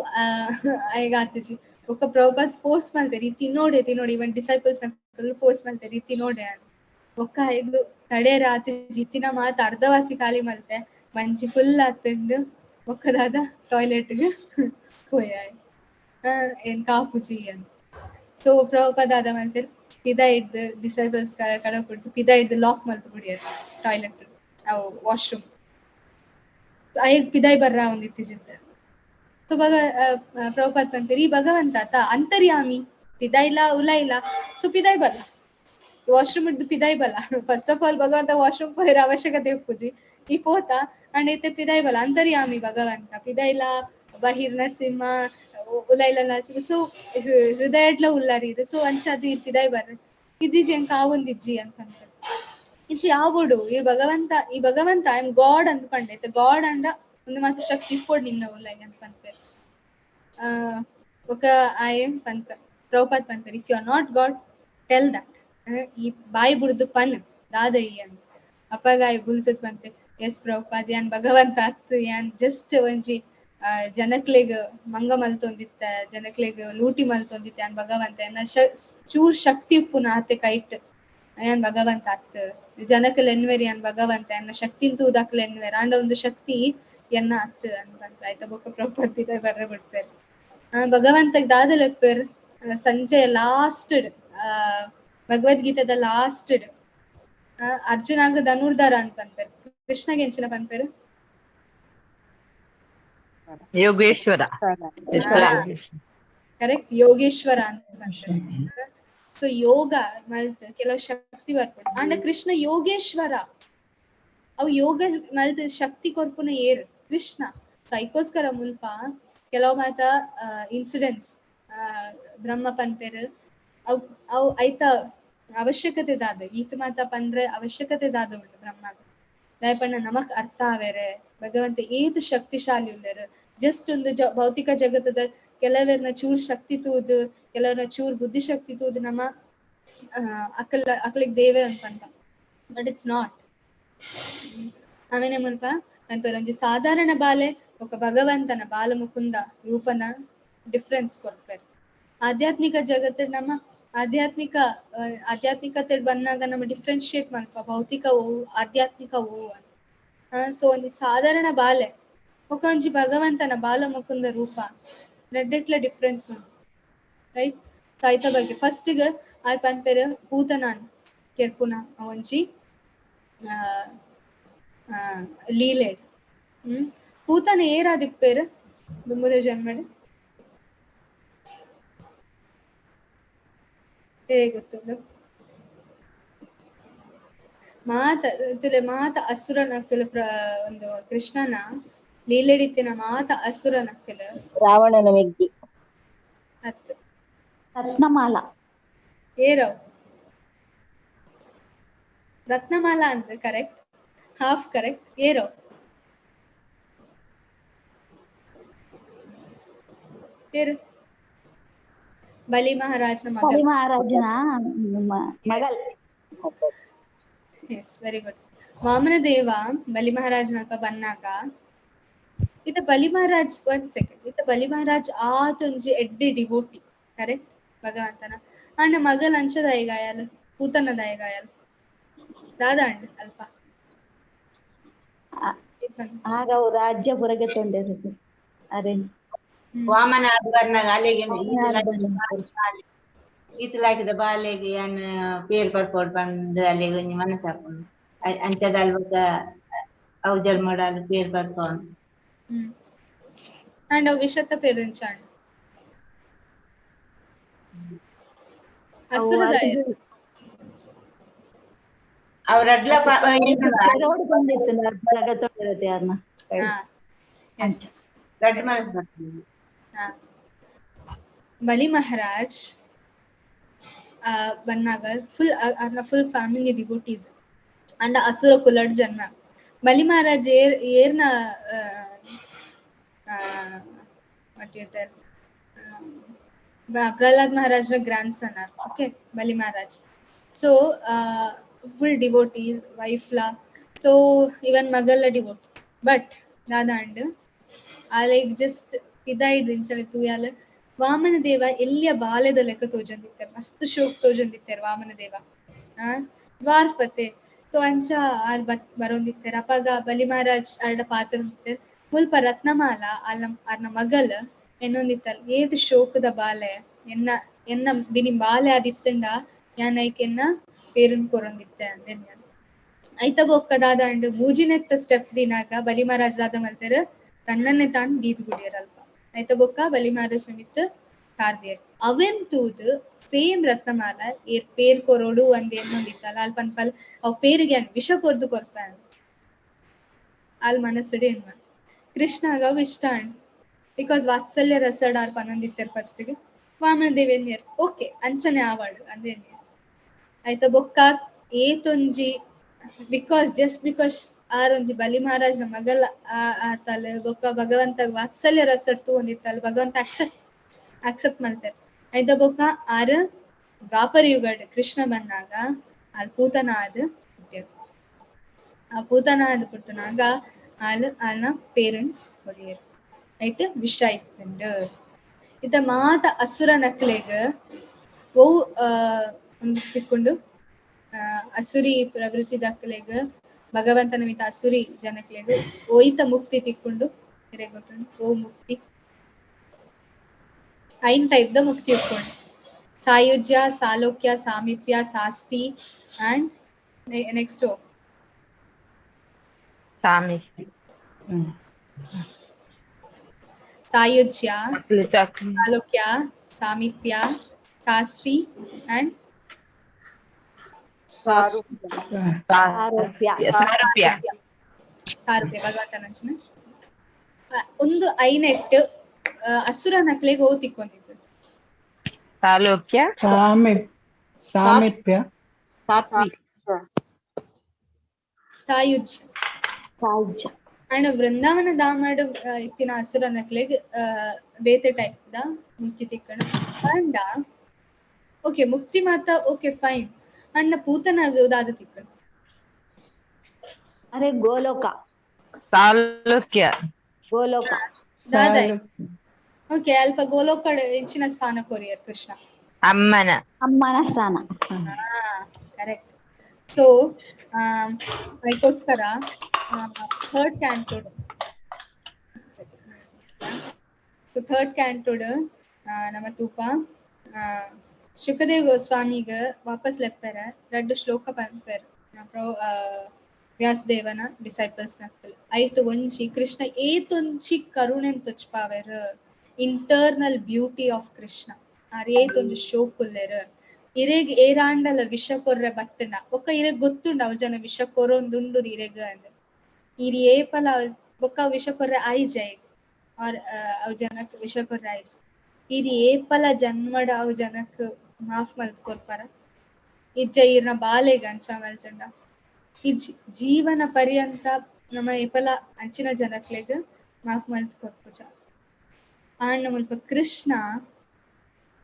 ಈಗ ಆತಿಜಿ ಬೊಕ್ಕ ಪ್ರಭುಪಾದ್ ಫೋರ್ಸ್ ಮಲ್ತೆರ್ ಈ ತಿನ್ನೋಡೆ ತಿನ್ನೋಡೆ ಇವನ್ ಡಿಸೈಪಲ್ಸ್ ನಕುಲು ಫೋರ್ಸ್ ಮಲ್ತೆರ್ ಈ ತಿನ್ನೋಡೆ ಅಂದ್. ಬೊಕ್ಕ ಆಯಗ್ ತಡೆಯೆರೆ ಆತಿಜಿ ಇತ್ತಿನ ಮಾತ ಅರ್ಧವಾಸಿ ಖಾಲಿ ಮಲ್ತೆ ಮಂಚಿ ಫುಲ್ ಆತುಂಡು ಬೊಕ್ಕ ದಾದ ಟಾಯ್ಲೆಟ್ ಗ್ ಪೋಯೆ ಆಯೆ. ಏನ್ ಕಾಪುಜಿ ಅಂದ್. ಸೊ ಪ್ರಭುಪಾದ ದಾದ ಮಲ್ತೆರ್ ಪಿದಾಯಿಡ್ದ್ ಡಿಸೈಪಲ್ಸ್ ಕಡಪುಡ್ದು ಪಿದಾಯಿಡ್ದ್ ಲಾಕ್ ಮಲ್ತ್ ಬುಡಿಯೆರ್ ಟಾಯ್ಲೆಟ್ ಅವು ವಾಶ್ರೂಮ್. ಆಯಗ್ ಪಿದಾಯಿ ಬರ್ರ ಆವೊಂದಿತ್ತಿಜಿತ್ತೆ. ಸೊ ಪ್ರಭುಪಾದ್ ಪನ್ಪೆರ್ ಈ ಭಗವಂತ ಅತ ಅಂತರ್ಯಾಮಿ ಪಿದಾಯಿಲ ಉಲಾಯಿಲ ಸೊ ಪಿದಾಯಿ ಬಲ್ಲ ವಾಶ್ರೂಮ್ ಇಡ್ದು ಪಿದಾಯಿ ಬಲ್ಲ. ಫಸ್ಟ್ ಆಫ್ ಆಲ್ ಭಗವಂತ ವಾಶ್ರೂಮ್ ಪೋಯೆರೆ ಅವಶ್ಯಕತೆ ಇಪ್ಪುಜಿ ಈ ಪೋತ ಅಂಡ್ ಇತ್ತೆ ಪಿದಾಯಿ ಬಲ್ಲ ಅಂತರ್ಯಾಮಿ ಭಗವಂತ ಪಿದಾಯಿಲ ಬಹಿರ್ ನರಸಿಂಹ ಉಲಾಯಿಲ ನರಸಿಂಹ ಸೊ ಹೃದಯಡ್ಲ ಉಲ್ಲಾರಿ ಇದು ಸೊ ಅಂಚಾದ್ ಈರ್ ಪಿದಾಯಿ ಬರ್ರೆ ಇಜ್ಜಿಜಿ ಎಂಕ್ ಆವೊಂದಿಜ್ಜಿ ಅಂತ ಪನ್ಪೆರ್. ಇಜ್ಜಿ ಆವೊಡು ಈ ಭಗವಂತ ಈ ಭಗವಂತ I am god ಅಂತ ಪಂಡೆ ಇತ್ತೆ ಗಾಡ್ ಅಂಡ ಒಂದು ಮಾತ ಶಕ್ತಿ ಇಪ್ಪೊಡು ನಿನ್ನ ಉಲಾಯಿ ಅಂತ ಪನ್ಪೆರ್. ಬೊಕ್ಕ ಆಯೆ ಪನ್ಪ ಪ್ರಭುಪಾದ್ ಪನ್ಪೆರ್ if you are not God tell that ಈ ಬಾಯಿ ಬುಡ್ದು ಪನ್ ದಾದ ಈ ಅಂದ್. ಅಪಗ ಆಯೆ ಬುಲ್ತದ್ ಪನ್ಪೆ ಎಸ್ ಪ್ರಭುಪಾದ್ ಯಾನ್ ಭಗವಂತ ಅತ್ತ್ ಯಾನ್ ಜಸ್ಟ್ ಒಂಜಿ ಜನಕ್ಲೆಗ್ ಮಂಗ ಮಲ್ತೊಂದಿತ್ತ ಜನಕ್ಲೆಗ್ ಲೂಟಿ ಮಲ್ತೊಂದಿತ್ತ ಯಾನ್ ಭಗವಂತ ಎನ್ನ ಚೂರ್ ಶಕ್ತಿ ಉಪ್ಪುನ ಆತೆ ಕೈಟ್ ಯಾನ್ ಭಗವಂತ ಅತ್ತ್ ಜನಕ್ಲ್ ಎನ್ವೆರ್ ಯಾನ್ ಭಗವಂತ ಎನ್ನ ಶಕ್ತಿನ್ ತೂದಕ್ಲ್ ಎನ್ವೆರ್ ಆಂಡ ಒಂದು ಶಕ್ತಿ ಎನ್ನ ಅತ್ತ್ ಅಂದ್ ಪನ್ಪೆ. ಆಯ್ತ ಬೊಕ್ಕ ಪ್ರಭುಪಾದ್ ಪಿದಾಯಿ ಬರ್ರೆ ಬುಡ್ಪೆರ್. ಭಗವಂತಗ್ ದಾದ ಲೆಪ್ಪೆರ್ ಸಂಜೆ ಲಾಸ್ಟ್ ಭಗವದ್ಗೀತೆದ ಲಾಸ್ಟ್ ಅರ್ಜುನಾಗ್ ಧನುರ್ಧರ ಅಂತ ಪನ್ಪೆರ್. ಕೃಷ್ಣಗ್ ಎಂಚಿನ ಪನ್ಪೆರ್? ಯೋಗೇಶ್ವರ. ಕರೆಕ್ಟ್, ಯೋಗೇಶ್ವರ ಅಂತ ಪನ್ಪೆರ್. ಸೊ ಯೋಗ ಮಲ್ತ್ ಕೆಲವು ಶಕ್ತಿ ಬರ್ಪುಂಡು. ಆಂಡ ಕೃಷ್ಣ ಯೋಗೇಶ್ವರ ಅವು ಯೋಗ ಮಲ್ತ್ ಶಕ್ತಿ ಕೊರ್ಪುನ ಏರ್ ಕೃಷ್ಣ. ಸೊ ಐಕೋಸ್ಕರ ಮುಲ್ಪ ಕೆಲವು ಮಾತ ಇನ್ಸಿಡೆಂಟ್ಸ್ ಬ್ರಹ್ಮ ಪನ್ಪೆರ್ ಅವು ಅವು ಐತ ಅವಶ್ಯಕತೆ ದಾದ ಈತ ಮಾತ ಪಂಡ್ರೆ ಅವಶ್ಯಕತೆ ದಾದ ಉಂಡು ಬ್ರಹ್ಮಗ್. ದಾಯೆ ಪಂಡ ನಮಕ್ ಅರ್ಥ ಆವೆರೆ ಭಗವಂತ ಏತ್ ಶಕ್ತಿಶಾಲಿ ಉಲ್ಲೆರ್. ಜಸ್ಟ್ ಒಂದು ಭೌತಿಕ ಜಗತ್ತದ ಕೆಲವೆರ್ನ ಚೂರ್ ಶಕ್ತಿ ತೂದು ಕೆಲವ್ರನ್ನ ಚೂರ್ ಬುದ್ಧಿಶಕ್ತಿ ತೂದು ನಮ್ಮ ಅಕಲಿಗ್ ದೇವೆರ್ ಅಂತ ಪನ್ಪ, ಬಟ್ it's not. ಆಮೇಲೆ ಮುಲ್ಪ ಪನ್ಪೆರ್ ಒಂಜಿ ಸಾಧಾರಣ ಬಾಲೆ ಬೊಕ್ಕ ಭಗವಂತನ ಬಾಲಮುಕುಂದ ರೂಪನ ಡಿಫ್ರೆನ್ಸ್ ಕೊರ್ಪೆರ್. ಆಧ್ಯಾತ್ಮಿಕ ಜಗತ್ತು ನಮ್ಮ ಆಧ್ಯಾತ್ಮಿಕ ಆಧ್ಯಾತ್ಮಿಕತೆ ಬಂದಾಗ ನಮ್ಮ ಡಿಫ್ರೆನ್ಶಿಯೇಟ್ ಮಲ್ಪ ಭೌತಿಕ ಓವು ಆಧ್ಯಾತ್ಮಿಕ ಓವು ಅಂತ. ಸೊ ಒಂಜಿ ಸಾಧಾರಣ ಬಾಲೆ ಬೊಕ್ಕ ಒಂಜಿ ಭಗವಂತನ ಬಾಲಮುಕುಂದ ರೂಪ ರಡ್ಡೆಟ್ಲ ಡಿಫ್ರೆನ್ಸ್ ಉಂಡು, ರೈಟ್? ಸೊ ಐತ ಬಗ್ಗೆ ಫಸ್ಟ್ ಗ್ ಆಯ್ ಪನ್ಪೆರ್ ಪೂತನಾನ್ ಕೆರ್ಪುನ ಒಂಜಿ ಲೀಲೆ. ಪೂತನ ಏರಾದಿಪ್ಪೇರ್ ದುಂಬುದ ಜನ್ಮಡ್ ಗೊತ್ತುಂಡು? ಮಾತ ತುಲೆ ಮಾತ ಅಸುರನಕ್ಕಲು ಒಂದು ಕೃಷ್ಣನ ಲೀಲೆಡಿತ್ತಿನ ಮಾತ ಅಸುರನಕ್ಕಲು ರಾವಣನ ಮೆಗ್ಗಿ ಅತ್ ರತ್ನಮಾಲ ಏರವ್ ರತ್ನಮಾಲಾ ಅಂತ ಕರೆಕ್ಟ್, ಹಾಫ್ ಕರೆಕ್ಟ್. ಏರೋ ಏರು ಬಲಿ ಮಹಾರಾಜನ ಮಗ, ಬಲಿ ಮಹಾರಾಜನ ಮಗಲ್. Yes, very good. Vamanadeva ಬಲಿ ಮಹಾರಾಜನ ಅಲ್ಪ ಬನ್ನಾಗ ಇತ ಬಲಿ ಮಹಾರಾಜ್ ಒಂದ್ ಸೆಕೆಂಡ್ ಇತ ಬಲಿ ಮಹಾರಾಜ್ ಆತೊಂಜಿ ಎಡ್ಡೆ ಡಿವೋಟಿ, ಕರೆಕ್ಟ್? ಭಗವಂತನ ಅಂಡ ಮಗಲ್ ಅಂಚದಾಯಿಗಾಯಲ್ ಪೂತನದಾಯಿಗಾಯಲ್ ದಾದ ಅಂಡ್ ಅಲ್ಪ ಆಗ ಅವು ರಾಜ್ಯ ಹೊರಗೆ ತೊಂದರೆ ಅರೆ ವಾಮನ ಬರ್ನಾಗ ಅಲ್ಲಿಗೆ ಈತಲಾಕಿದ ಬಾಲೆಗೆ ಯಾನ್ ಪೇರ್ ಪರ್ಪೋಡ್ ಬಂದು ಅಲ್ಲಿಗೆ ಒಂಜಿ ಮನಸ್ಸಾಪುಂಡು ಅಂಚದ ಅಲ್ಬಕ ಅವು ಜನ್ಮಡಾಲ್ ಪೇರ್ ಪರ್ಪೋನ್ ಅಂಡ್ ಅವು ವಿಷತ್ತ ಪೇರಿಂಚಾಂಡ್ ಅಸುರದಾಯ ಅವರಡ್ಲ ಬಲಿ ಮಹಾರಾಜ್ ಬನ್ನಾಗ ಫುಲ್ ಅವ್ರನ್ನ ಫುಲ್ ಫ್ಯಾಮಿಲಿ ಡಿವೋಟೀಸ್ ಅಂಡ ಅಸುರ ಕುಲಡ್ ಜನ್ಮ. ಬಲಿ ಮಹಾರಾಜ್ ಏರ್ ಏರ್ನ Pralhad ಮಹಾರಾಜ್ನ grand son. Okay, Bali Maharaj so full devotees wife law so even ಮಗಲ್ಲ devotee. But ದಾದ ಅಂಡ್ ಆ ಲೈಕ್ ಜಸ್ಟ್ ಪಿದಾಯಿಡ್ ಇಂಚನೆ ತೂಯಾಲ್ ವಾಮನ ದೇವ ಎಲ್ಲಿಯ ಬಾಲೆದ ಲೆಕ್ಕ ತೋಜೊಂದಿತ್ತೆರ್ ಮಸ್ತ್ ಶೋಕ್ ತೋಜೊಂದಿತ್ತೆರ್ ವಾಮನ ದೇವ ಡ್ವಾರ್ಫತೆ ಸೊ ಅಂಚ ಆರ್ ಬರೋಂದಿತ್ತೆರ್ ಅಪಗ ಬಲಿ ಮಹಾರಾಜ್ ಅರ್ಡ ಪಾತ್ರೊಂದಿತ್ತೆರ್ ಮುಲ್ಪ ರತ್ನಮಾಲ ಅಲ್ನ ಅರ್ನ ಮಗಲ್ ಎನ್ನೊಂದಿತ್ತಲ್ ಏತ್ ಶೋಕದ ಬಾಲೆ ಎನ್ನ ಎನ್ನ ಬಿನಿ ಬಾಲೆ ಆದಿತ್ತಂಡ ಯಾನ್ ಐಕ್ ಎನ್ನ ಪೇರುನ್ ಕೊರೊಂದಿತ್ತೆ ಅಂದೆನ್ ಐತ ಬೊಕ್ಕ ದಾದಾಂಡ್ ಮೂಜಿನೆತ್ತ ಸ್ಟೆಪ್ ದಿನಾಗ ಬಲಿ ಮಹಾರಾಜ್ ದಾದ ಮಲ್ತೆರ್ ತನ್ನನ್ನೇ ತಾನ್ ದೀದ್ ಗುಡಿಯರ್ ಅಲ್ಪ ಐತ ಬೊಕ್ಕ ಬಲಿ ಮಹಾರಾಜ್ ಮಿತ್ ಕಾರ್ದಿಯರ್ ಅವೆನ್ ತೂದ್ ಸೇಮ್ ರತ್ನಮಾಲ ಏರ್ ಪೇರ್ ಕೊರೋಡು ಅಂದ್ ಎನ್ನೊಂದಿತ್ತಲ್ಲ ಅಲ್ಪ ಪನ್ಪಲ್ ಅವ್ ಪೇರಿಗೆ ಅನ್ ವಿಷ ಕೊರ್ದು ಕೊರ್ಪ ಅಲ್ ಮನಸ್ಸುಡೆ ಎನ್ವ ಕೃಷ್ಣಾಗ ಅವು ಇಷ್ಟ ಅಂಡ್ because ವಾತ್ಸಲ್ಯ ರಸಡ್ ಆರ್ ಪನೊಂದಿತ್ತೆರ್ ಫಸ್ಟ್ ಗೆ ವಾಮನ ದೇವ್ ಎನ್ನಿಯರ್ ಓಕೆ ಅಂಚನೆ ಆವಾಡು ಅಂದ್ ಎನ್ನಿಯರ್ ಆಯ್ತ ಬೊಕ್ಕ ಏತೊಂಜಿ because just because ಆರೊಂಜಿ ಬಲಿ ಮಹಾರಾಜನ ಮಗಲ ಆತಲ್ ಬೊಕ್ಕ ಭಗವಂತ ವಾತ್ಸಲ್ಯ ರಸಡ್ ತೂವೊಂದಿತ್ತಲ್ ಭಗವಂತ ಅಕ್ಸೆಪ್ಟ್ ಅಕ್ಸೆಪ್ಟ್ ಮಲ್ತೆರ್ ಐತ ಬೊಕ್ಕ ಆರ್ ದ್ವಾಪರ ಯುಗಡ್ ಕೃಷ್ಣ ಬಂದಾಗ ಆಲ್ ಪೂತನ ಆದ್ ಪುಟ್ಯೆರ್ ಆ ಪೂತನ ಆದ್ ಪುಟ್ಟುನಾಗ ಆಲ್ ಆಲ್ನ ಪೇರನ್ ಕೊರಿಯೆರ್ ಐಟ್ ವಿಷ ಇತ್ತುಂಡು ಇತ್ತ ಮಾತ ಅಸುರ ನಕ್ಲೆಗ್ ಒವು ಒಂದು ತಿಕ್ಕೊಂಡು ಅಸುರಿ ಪ್ರವೃತ್ತಿ ದಕ್ಲೆಗ್ ಭಗವಂತನ ಮಿತ್ತ ಅಸುರಿ ಜನಕ್ಲೆಗ್ ಒಯ್ತ ಮುಕ್ತಿ ತಿಕ್ಕೊಂಡು ಗೊತ್ತುಂಡು ಓ ಮುಕ್ತಿ ಐನ್ ಟೈಪ್ the ಮುಕ್ತಿ ಉಪ್ಪುಂಡು ಸಾಯುಜ್ಯ ಸಾಲೋಕ್ಯ ಸಾಮೀಪ್ಯ ಸಾಸ್ತಿ ಅಂಡ್ ನೆಕ್ಸ್ಟ್ ಸಾಮೀಪ್ಯ ಸಾಯುಜ್ಯ ಸಾಲೋಕ್ಯ ಸಾಮೀಪ್ಯ ಸಾಸ್ತಿ ಅಂಡ್ ಸಾರೂಪ್ಯ ಸಾರೂಪ್ಯ ಭಗವಂತನ ಒಂದು ಐನೆಟ್ ಅಸುರ ನಕ್ಲೆಗ್ ಓ ತಿಕ್ಕೊಂಡಿತ್ತು ಸಾಲೋಕ್ಯ ಸಾಮೀಪ್ಯ ಸಾತ್ವಿಕ ಸಾಯುಜ್ಯ ಸಾಯುಜ್ಯ ಅಂಡ್ ವೃಂದಾವನ ಧಾಮಡ್ ಇತ್ತಿನ ಅಸುರ ನಕ್ಲೆಗ್ ಬೇತೆ ಟೈಪ್ ದ ಮುಕ್ತಿ ತಿಕ್ಕಣ ಅಂಡ ಓಕೆ ಮುಕ್ತಿ ಮಾತ ಓಕೆ ಫೈನ್ ಅಣ್ಣ ಪೂತನಾಗ ದಾದ ತಿಕ್ಕಣ ಅರೆ ಗೋಲೋಕ ಸಾಲೋಕ್ಯ ಗೋಲೋಕ ದಾದ ಓಕೆ ಅಲ್ಪ ಗೋಲೋಕ ಹೆಚ್ಚಿನ ಸ್ಥಾನ ಕೊರಿಯರ್ ಕೃಷ್ಣ ಅಮ್ಮನ ಅಮ್ಮನ ಸ್ಥಾನ ಕರೆಕ್ಟ್ ಸೊ ಅದಕ್ಕೋಸ್ಕರ ಥರ್ಡ್ ಕ್ಯಾಂಟೋಡ್ ಸೊ ಥರ್ಡ್ ಕ್ಯಾಂಟೋಡ್ ನಮ್ಮ ತೂಪ ಶುಕದೇವ್ ಗೋಸ್ವಾಮಿಗ ವಾಪಸ್ ಲೆಪ್ಪೆರ ರಡ್ಡು ಶ್ಲೋಕ ಪನ್ಪೆರ್ ವ್ಯಾಸದೇವನ ಡಿಸೈಪಲ್ಸ್ ನಕ್ಕಲ್ ಐಟ್ ಒಂಜಿ ಕೃಷ್ಣ ಏತೊಂಜಿ ಕರುಣೆನ್ ತೊಚ್ಪಾವೆರ್ ಇಂಟರ್ನಲ್ ಬ್ಯೂಟಿ ಆಫ್ ಕೃಷ್ಣ ಆರ್ ಏತೊಂಜಿ ಶೋಕುಲ್ಲೆರ್ ಇರೆಗ್ ಏರಾಂಡಲ ವಿಷ ಕೊರ್ರೆ ಬತ್ತಂಡ ಬೊಕ್ಕ ಇರೆಗ್ ಗೊತ್ತುಂಡ ಅವು ಜನ ವಿಷ ಕೊರೊಂದುಂಡು ಇರೆಗ್ ಅಂದ್ ಇರ್ ಏಪಲ ಬೊಕ್ಕ ವಿಷ ಕೊರ್ರೆ ಆಯ್ಜ ಆರ್ ಅವು ಜನಕ್ ವಿಷ ಕೊರ್ರೆ ಆಯ್ಜ ಇರ್ ಏಪಲ ಜನ್ಮಡ ಅವು ಜನಕ್ ಮಾಫ್ ಮಲ್ತ್ ಕೊರ್ಪರ ಇಜ್ಜ ಇರ್ನ ಬಾಲೆಗ್ ಅಂಚ ಮಲ್ತುಂಡ ಈ ಜೀವನ ಪರ್ಯಂತ ನಮ್ಮ ಏಪಲ ಅಂಚಿನ ಜನಕ್ಲೆಗ್ ಮಾಫ್ ಮಲ್ತ್ ಕೊರ್ಪುಜ ಆಂಡ ಮುಲ್ಪ ಕೃಷ್ಣ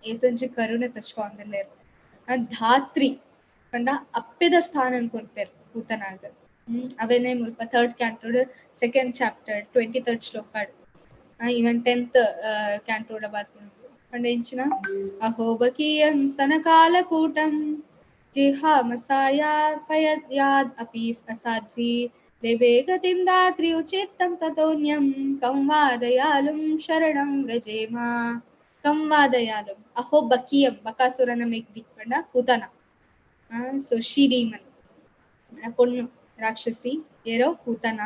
ಏತೊಂಜಿ ಕರುಣೆ ತಚ್ಕೊಂದಿಲ್ಲೆರ್ ಧಾತ್ರಿ ಪಂಡ ಅಪ್ಪೆದ ಸ್ಥಾನನ್ ಕೊರ್ಪೆರ್ ಪೂತನಾಗ ಅವೇನೆ ಮುಲ್ಪ ಥರ್ಡ್ ಕ್ಯಾಂಟೋಡ್ ಸೆಕೆಂಡ್ ಚಾಪ್ಟರ್ 23rd ಶ್ಲೋಕಾಡ್ ಇವನ್ 10th ಕ್ಯಾಂಟೋಡ ಬರ್ಪುಂಡು ಪಂಡ ಇಂಚಿನ ಅಹೋಬಕೀಯಂ ಸ್ತನಕಾಲಕೂಟಂ ಜಿಹಾಮಸಾಯಾಪಯದ್ಯಾದ್ ಅಪಿ ಅಸಾಧ್ವಿ ದೇವೇ ಗತಿಂ ದಾತ್ರಿ ಉಚಿತ್ತಂ ತತೋನ್ಯಂ ಕಂ ವಾ ದಯಾಲುಂ ಶರಣಂ ವ್ರಜೇಮ ಕಂ ವಾ ದಯಾಲುಂ ಅಹೋ ಬಕೀಯಂ ಬಕಾಸುರನ ಮೆಗ್ದಿ ಪಂಡ ಪೂತನ ಸೊ she demon ಪೊಣ್ಣು ರಾಕ್ಷಸಿ ಏರೋ ಪೂತನ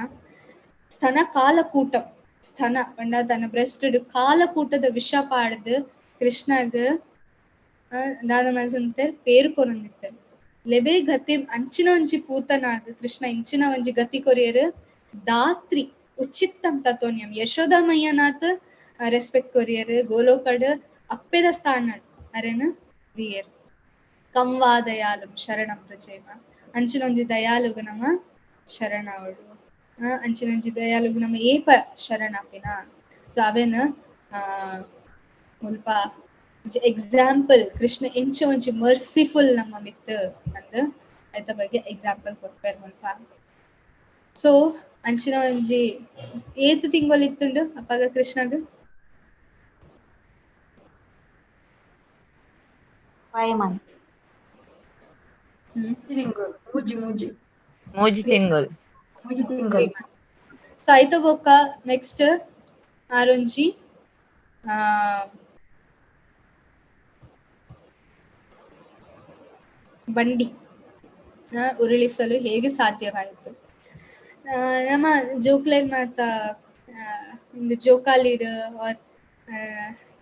ಸ್ತನ ಕಾಲಕೂಟಂ ಸ್ತನ ಪಂಡ ತನ್ನ ಬ್ರೆಸ್ಟ್ ಕಾಲಕೂಟದ ವಿಷ ಪಾಡ್ದು ಕೃಷ್ಣಗ್ ದಾದ ಮಲ್ತೊಂದಿತ್ತೆರ್ ಪೇರು ಕೊರೊಂದಿತ್ತೆರ್ ಲೆಬೆ ಗತಿ ಅಂಚಿನ ಒಂಜಿ ಪೂತನಾಗ್ ಕೃಷ್ಣ ಇಂಚಿನ ಒಂಜಿ ಗತಿ ಕೊರಿಯರ್ ದಾತ್ರಿ ಉಚಿತ್ತಂ ತತೋನ್ಯಂ ಯಶೋದಾಮಯ್ಯನಾಥ್ ರೆಸ್ಪೆಕ್ಟ್ ಕೊರಿಯರ್ ಗೋಲೋಕಡ್ ಅಪ್ಪೆದ ಸ್ಥಾನ ಅರೆನ ದಿಯರ್ ಕಂವಾ ದಯಾಲುಂ ಶರಣಂ ಪ್ರಜೇಮ ಅಂಚಿನ ಒಂಜಿ ದಯಾಲುಗು ನಮ ಶರಣವಡು ಅಂಚಿನ ಒಂಜಿ ದಯಾಲುಗು ನಮ ಏಪ ಶರಣಾಪಿನ ಸೊ ಅವೇನ ಮುಲ್ಪ ಎಕ್ಸಾಂಪಲ್ ಕೃಷ್ಣ ಎಂಚ ಒಂಜಿ ಮರ್ಸಿಫುಲ್ ನಮ್ಮ ಮಿತ್ ಅಂದ್ ಐತ ಬಗ್ಗೆ ಎಕ್ಸಾಂಪಲ್ ಕೊರ್ಪೆರ್ ಮುಲ್ಪ ಸೊ ಅಂಚಿನ ಒಂಜಿ ಏತ್ ತಿಂಗೊಲ್ ಇತ್ತುಂಡು ಅಪಗ ಕೃಷ್ಣಗ್ 5 months. ಮೂಜಿ ಮೂಜಿ ಮೂಜಿ ತಿಂಗಳು. ಮೂಜಿ ತಿಂಗಳು. ಸೊ ಐತ ಬೊಕ್ಕ ನೆಕ್ಸ್ಟ್ ಆರೊಂಜಿ ಬಂಡಿ ಉರುಳಿಸಲು ಹೇಗೆ ಸಾಧ್ಯವಾಯಿತು? ನಮ್ಮ ಜೋಕ್ಲೆನ್ ಮಾತ ಒಂದು ಜೋಕಾಲಿಡ್ ಆರ್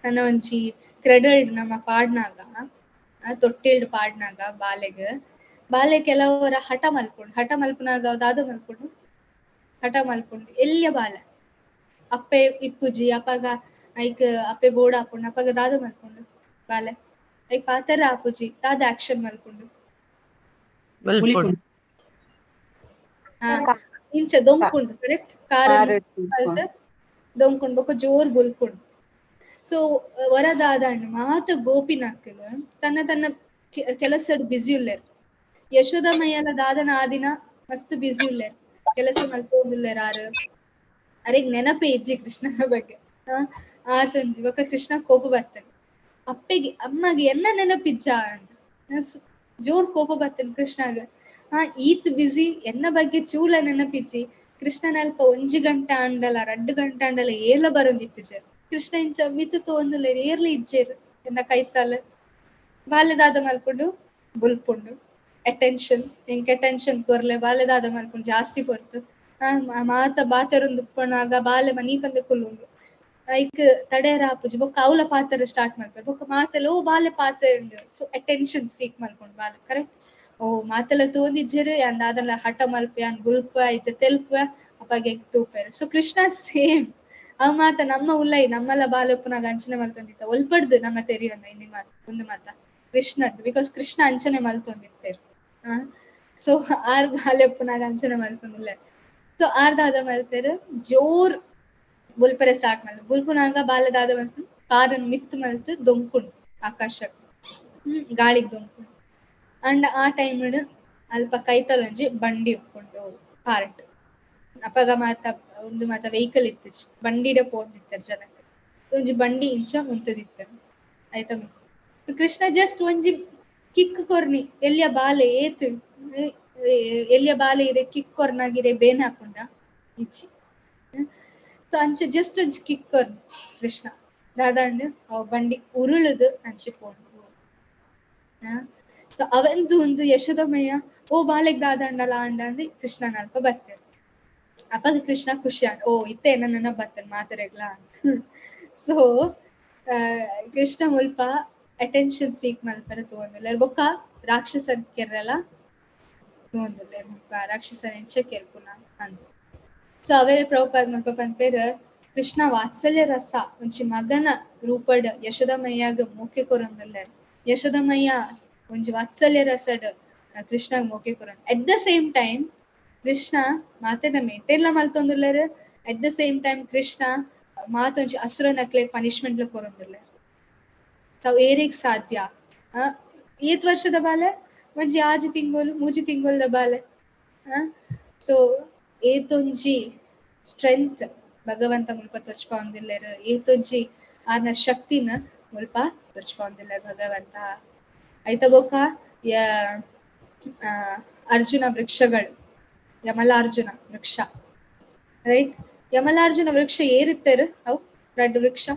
ತನ್ನ ಒಂಜಿ ಕ್ರೆಡಲ್ಡ್ ನಮ್ಮ ಪಾಡ್ನಾಗ, ತೊಟ್ಟಿಲ್ಡ್ ಪಾಡ್ನಾಗ ಬಾಲೆಗ್ ಬಾಲೆ ಕೆಲವರ ಹಠ ಮಲ್ಪುಂಡು. ಹಠ ಮಲ್ಪುನಾಗ ದಾದ ಮಲ್ಪುಂಡು, ಹಠ ಮಲ್ಪುಂಡು ಎಲ್ಲಿಯ ಬಾಲೆ ಅಪ್ಪೆ ಇಪ್ಪುಜಿ ಅಪಗ ಐಕ್ ಅಪ್ಪೆ ಬೋರ್ಡ್ ಆಪುಂಡು, ಅಪಗ ದಾದ ಮಲ್ಪುಂಡು ಬಾಲೆ ಐಕ್ ಪಾತರ ಆಪುಜಿ, ದಾದ ಆಕ್ಷನ್ ಮಲ್ಪುಂಡು ಇಂಚ ದೊಂಕುಂಡು, ಕರೆಕ್ಟ್? ಕಾರ್ ಕಲ್ತ್ ದೊಂಕುಂಡು ಬೊಕ್ಕ ಜೋರ್ ಬುಲ್ಪುಂಡು. ಸೊ ವರದಾದಣ್ಣ ಮಾತ ಗೋಪಿನಕ್ಕಲು ತನ್ನ ತನ್ನ ಕೆಲಸಡ್ ಬಿಸಿ ಉಲ್ಲೇರ್. ಯಶೋದಮಯ್ಯಲ ದಾದನ ಆದಿನ ಮಸ್ತ್ ಬಿಸಿ ಉಲ್ಲೇರ್, ಕೆಲಸ ಮಲ್ಪೊಂದುಲ್ಲೇರ್. ಆರು ಅರೆಗ್ ನೆನಪೇ ಇಜ್ಜಿ ಕೃಷ್ಣನ ಬಗ್ಗೆ. ಆತೊಂಜಿ ಬೊಕ್ಕ ಕೃಷ್ಣ ಕೋಪ ಬರ್ತಾನೆ ಅಪ್ಪೆಗೆ, ಅಮ್ಮಗೆ ಎನ್ನ ನೆನಪಿಜ್ಜ ಅಂತ ಜೋರ್ ಕೋಪ ಬರ್ತಾನೆ ಕೃಷ್ಣಗ. ಈತ್ ಬಿಸಿ ಎನ್ನ ಬಗ್ಗೆ ಚೂಲ ನೆನಪಿಜ್ಜಿ, ಕೃಷ್ಣನಲ್ಪ ಒಂಜಿ ಗಂಟೆ ಆಂಡಲ 2 ಗಂಟೆ ಆಂಡಲ ಏರ್ಲ ಬರೊಂದಿತ್ತಿಜೆರ್. ಕೃಷ್ಣ ಇಂಚ ಮಿತ್ತು ತೋಂದುಲ್ಲೇರ್, ಏರ್ಲ ಇಜ್ಜೆರ್ ಎನ್ನ ಕೈತಾಲ. ಬಾಲ್ಯದಾದ ಮಲ್ಪುಂಡು ಬುಲ್ಪುಂಡು, ಅಟೆನ್ಷನ್ ಎಂಕ್ ಅಟೆನ್ಷನ್ ಕೊರ್ಲೆ ಬಾಲ್ಯದಾದ ಮಲ್ಪುಂಡು ಜಾಸ್ತಿ ಪೊರ್ತು. ಮಾತ ಬಾತೆರೊಂದು ಉಪ್ಪುನಾಗ ಬಾಲೆ ಮನಿ ಪಂದೆ ಕುಲ್ಲುಂಡು, ಐಕ್ ತಡೆಯರ ಆಪುಜಿ. ಬೊಕ್ಕ ಅವ್ಲ ಪಾತ್ರ ಸ್ಟಾರ್ಟ್ ಮಲ್ಪೆರ್, ಬೊಕ್ಕ ಮಾತೆಲ್ಲ ಓ ಬಾಲೆ ಪಾತ್ರ ಉಂಡು. ಸೊ ಅಟೆನ್ಷನ್ ಸೀಕ್ ಮಲ್ಪುಂಡು ಬಾಲೆ, ಕರೆಕ್ಟ್? ಓ ಮಾತೆಲ್ಲ ತೋಂದಿಜ್ಜೆರ್ ಯಾನ್ ದಾದಲ ಹಠ ಮಲ್ಪೆ, ಯಾನ್ ಗುಲ್ಪ ಇಜ್ಜ ತೆಲ್ಪುವ, ಅಪಗ ಎಂಕ್ ತೂಪೆರ್. ಸೊ ಕೃಷ್ಣ ಸೇಮ್ ಅವ್ ಮಾತ ನಮ್ಮ ಉಲ್ಲೈ ನಮ್ಮಲ್ಲ ಬಾಲೆ ಉಪ್ಪುನಾಗ ಅಂಚನೆ ಮಲ್ತೊಂದಿತ್ತ. ಒಲ್ಪಡ್ದು ನಮ್ಮ ತೆರಿಯೊಂದ ಇನ್ನಿ ಮಾತ ಒಂದು ಮಾತ ಕೃಷ್ಣಡ್ದು, because Krishna ಅಂಚನೆ ಮಲ್ತೊಂದಿತ್ತೇರ್. ಸೊ ಆರ್ ಬಾಲೆ ಉಪ್ಪುನಾಗ ಅಂಚನೆ ಮಲ್ತೊಂದಿಲ್ಲ. ಸೊ ಆರ್ ದಾದ ಮಲ್ತೇರ್ ಜೋರ್ ಬುಲ್ಪರೆ ಸ್ಟಾರ್ಟ್ ಮಲ್ತು. ಬುಲ್ಪುನಾಗ ಬಾಲೆ ದಾದ ಮಲ್ತು ಕಾರನ್ ಮಿತ್ತು ಮಲ್ತು ದೊಂಕುಂಡು ಆಕಾಶಕ್, ಗಾಳಿಗ್ ದೊಂಕುಂಡು. ಅಂಡ್ ಆ ಟೈಮ್ ಅಲ್ಪ ಕೈತಲೊಂಜಿ ಬಂಡಿ ಉಪ್ಪುಂಡು ಕಾರ್ಟ್. ಅಪಗ ಮಾತ ಒಂದು ಮಾತ ವೆಹಿಕಲ್ ಇತ್ತಿಚ್, ಬಂಡಿಡ ಪೋಂದಿತ್ತರ್ ಜನಕ್ಕೆ. ಒಂಜಿ ಬಂಡಿ ಇಂಚ ಉಂತದಿತ್ತ ಆಯ್ತಾ. ಕೃಷ್ಣ ಜಸ್ಟ್ ಒಂಜಿ ಕಿಕ್ ಕೊರ್ನಿ, ಎಲ್ಲಿಯ ಬಾಲೆ ಏತ್ ಎಲ್ಲಿಯ ಬಾಲೆ ಇರೆ ಕಿಕ್ ಕೊರ್ನಾಗಿರೆ ಬೇನೆ ಹಾಕೊಂಡ ಇಚ್ಚಿ. ಸೊ ಅಂಚೆ ಜಸ್ಟ್ ಒಂಜಿ ಕಿಕ್ ಕೊರ್ನಿ ಕೃಷ್ಣ ದಾದಾಂಡ್ ಅವ್ ಬಂಡಿ ಉರುಳುದು ಅಂಚೆ ಪೋಂಡು. ಸೊ ಅವಂದು ಒಂದು ಯಶೋದಮಯ್ಯ ಓ ಬಾಲೆಗ್ ದಾದಂಡಲ ಅಂಡ ಅಂದ್ ಕೃಷ್ಣನ ಅಲ್ಪ ಬರ್ತಾರೆ. ಅಪಗ ಕೃಷ್ಣ ಖುಷಿ ಆಂಡ್, ಓ ಇತ್ತೆ ನನ್ನ ಬರ್ತಾನೆ ಮಾತರೆಗ್ಲಾ ಅಂತ. ಸೊ ಕೃಷ್ಣ ಮುಲ್ಪ ಅಟೆನ್ಷನ್ ಸೀಕ್ ಮಲ್ಪರ ತೋಂದುಲ್ಲೆರ್. ಬೊಕ್ಕ ರಾಕ್ಷಸನ್ ಕೆರ್ರಲ ತೋಂದುಲ್ಲೆರ್, ಮುಲ್ಪ ರಾಕ್ಷಸನ್ ಎಂಚ ಕೆರ್ಪುನ ಅಂದ್. ಸೊ ಅವೇ ಪ್ರಭುಪಾದ ಮುಲ್ಪ ಪನ್ಪೇರ್ ಕೃಷ್ಣ ವಾತ್ಸಲ್ಯ ರಸ ಒಂಜಿ ಮಗನ ರೂಪಡ್ ಯಶೋದಮಯ್ಯಾಗ ಮೋಕೆ ಕೊರೊಂದುಲ್ಲೆರ್. ಯಶೋದಮಯ್ಯ ಒಂಜಿ ವಾತ್ಸಲ್ಯ ರಸಡ್ ಕೃಷ್ಣ ಮೋಕೆ ಕೊರೊಂದು. At the same time Krishna ಮಾತೆನ ಮೇಂಟೈನ್ ಲ ಮಲ್ತೊಂದುಲ್ಲೆರ್. At the same time Krishna ಮಾತೊಂಜಿ ಅಸುರನಕ್ಲೆ ಪನಿಷ್ಮೆಂಟ್ ಲ ಕೊರೊಂದುಲ್ಲೆರ್. ತಾವು ಏರೆಗ್ ಸಾಧ್ಯ? ಏತ್ ವರ್ಷದ ಬಾಲೆ, ಒಂಜಿ 6 ತಿಂಗಳು 3 ತಿಂಗೊಲ್ದ ಬಾಲೆ. ಸೊ ಏತೊಂಜಿ ಸ್ಟ್ರೆಂತ್ ಭಗವಂತ ಮುಲ್ಪ ತೊಚ್ಪಾವೊಂದಿಲ್ಲೆರ್, ಏತೊಂಜಿ ಆರ್ನ ಶಕ್ತಿನ ಮುಲ್ಪ ತೊಚ್ಪಾವೊಂದಿಲ್ಲೆರ್ ಭಗವಂತ. ಐತ ಬೊಕ್ಕ ಅರ್ಜುನ ವೃಕ್ಷಗಳು, ಯಮಲಾರ್ಜುನ ವೃಕ್ಷ, ರೈಟ್? ಯಮಲಾರ್ಜುನ ವೃಕ್ಷ ಏರಿತ್ತೇರು ಅವು ರಡ್ಡು ವೃಕ್ಷ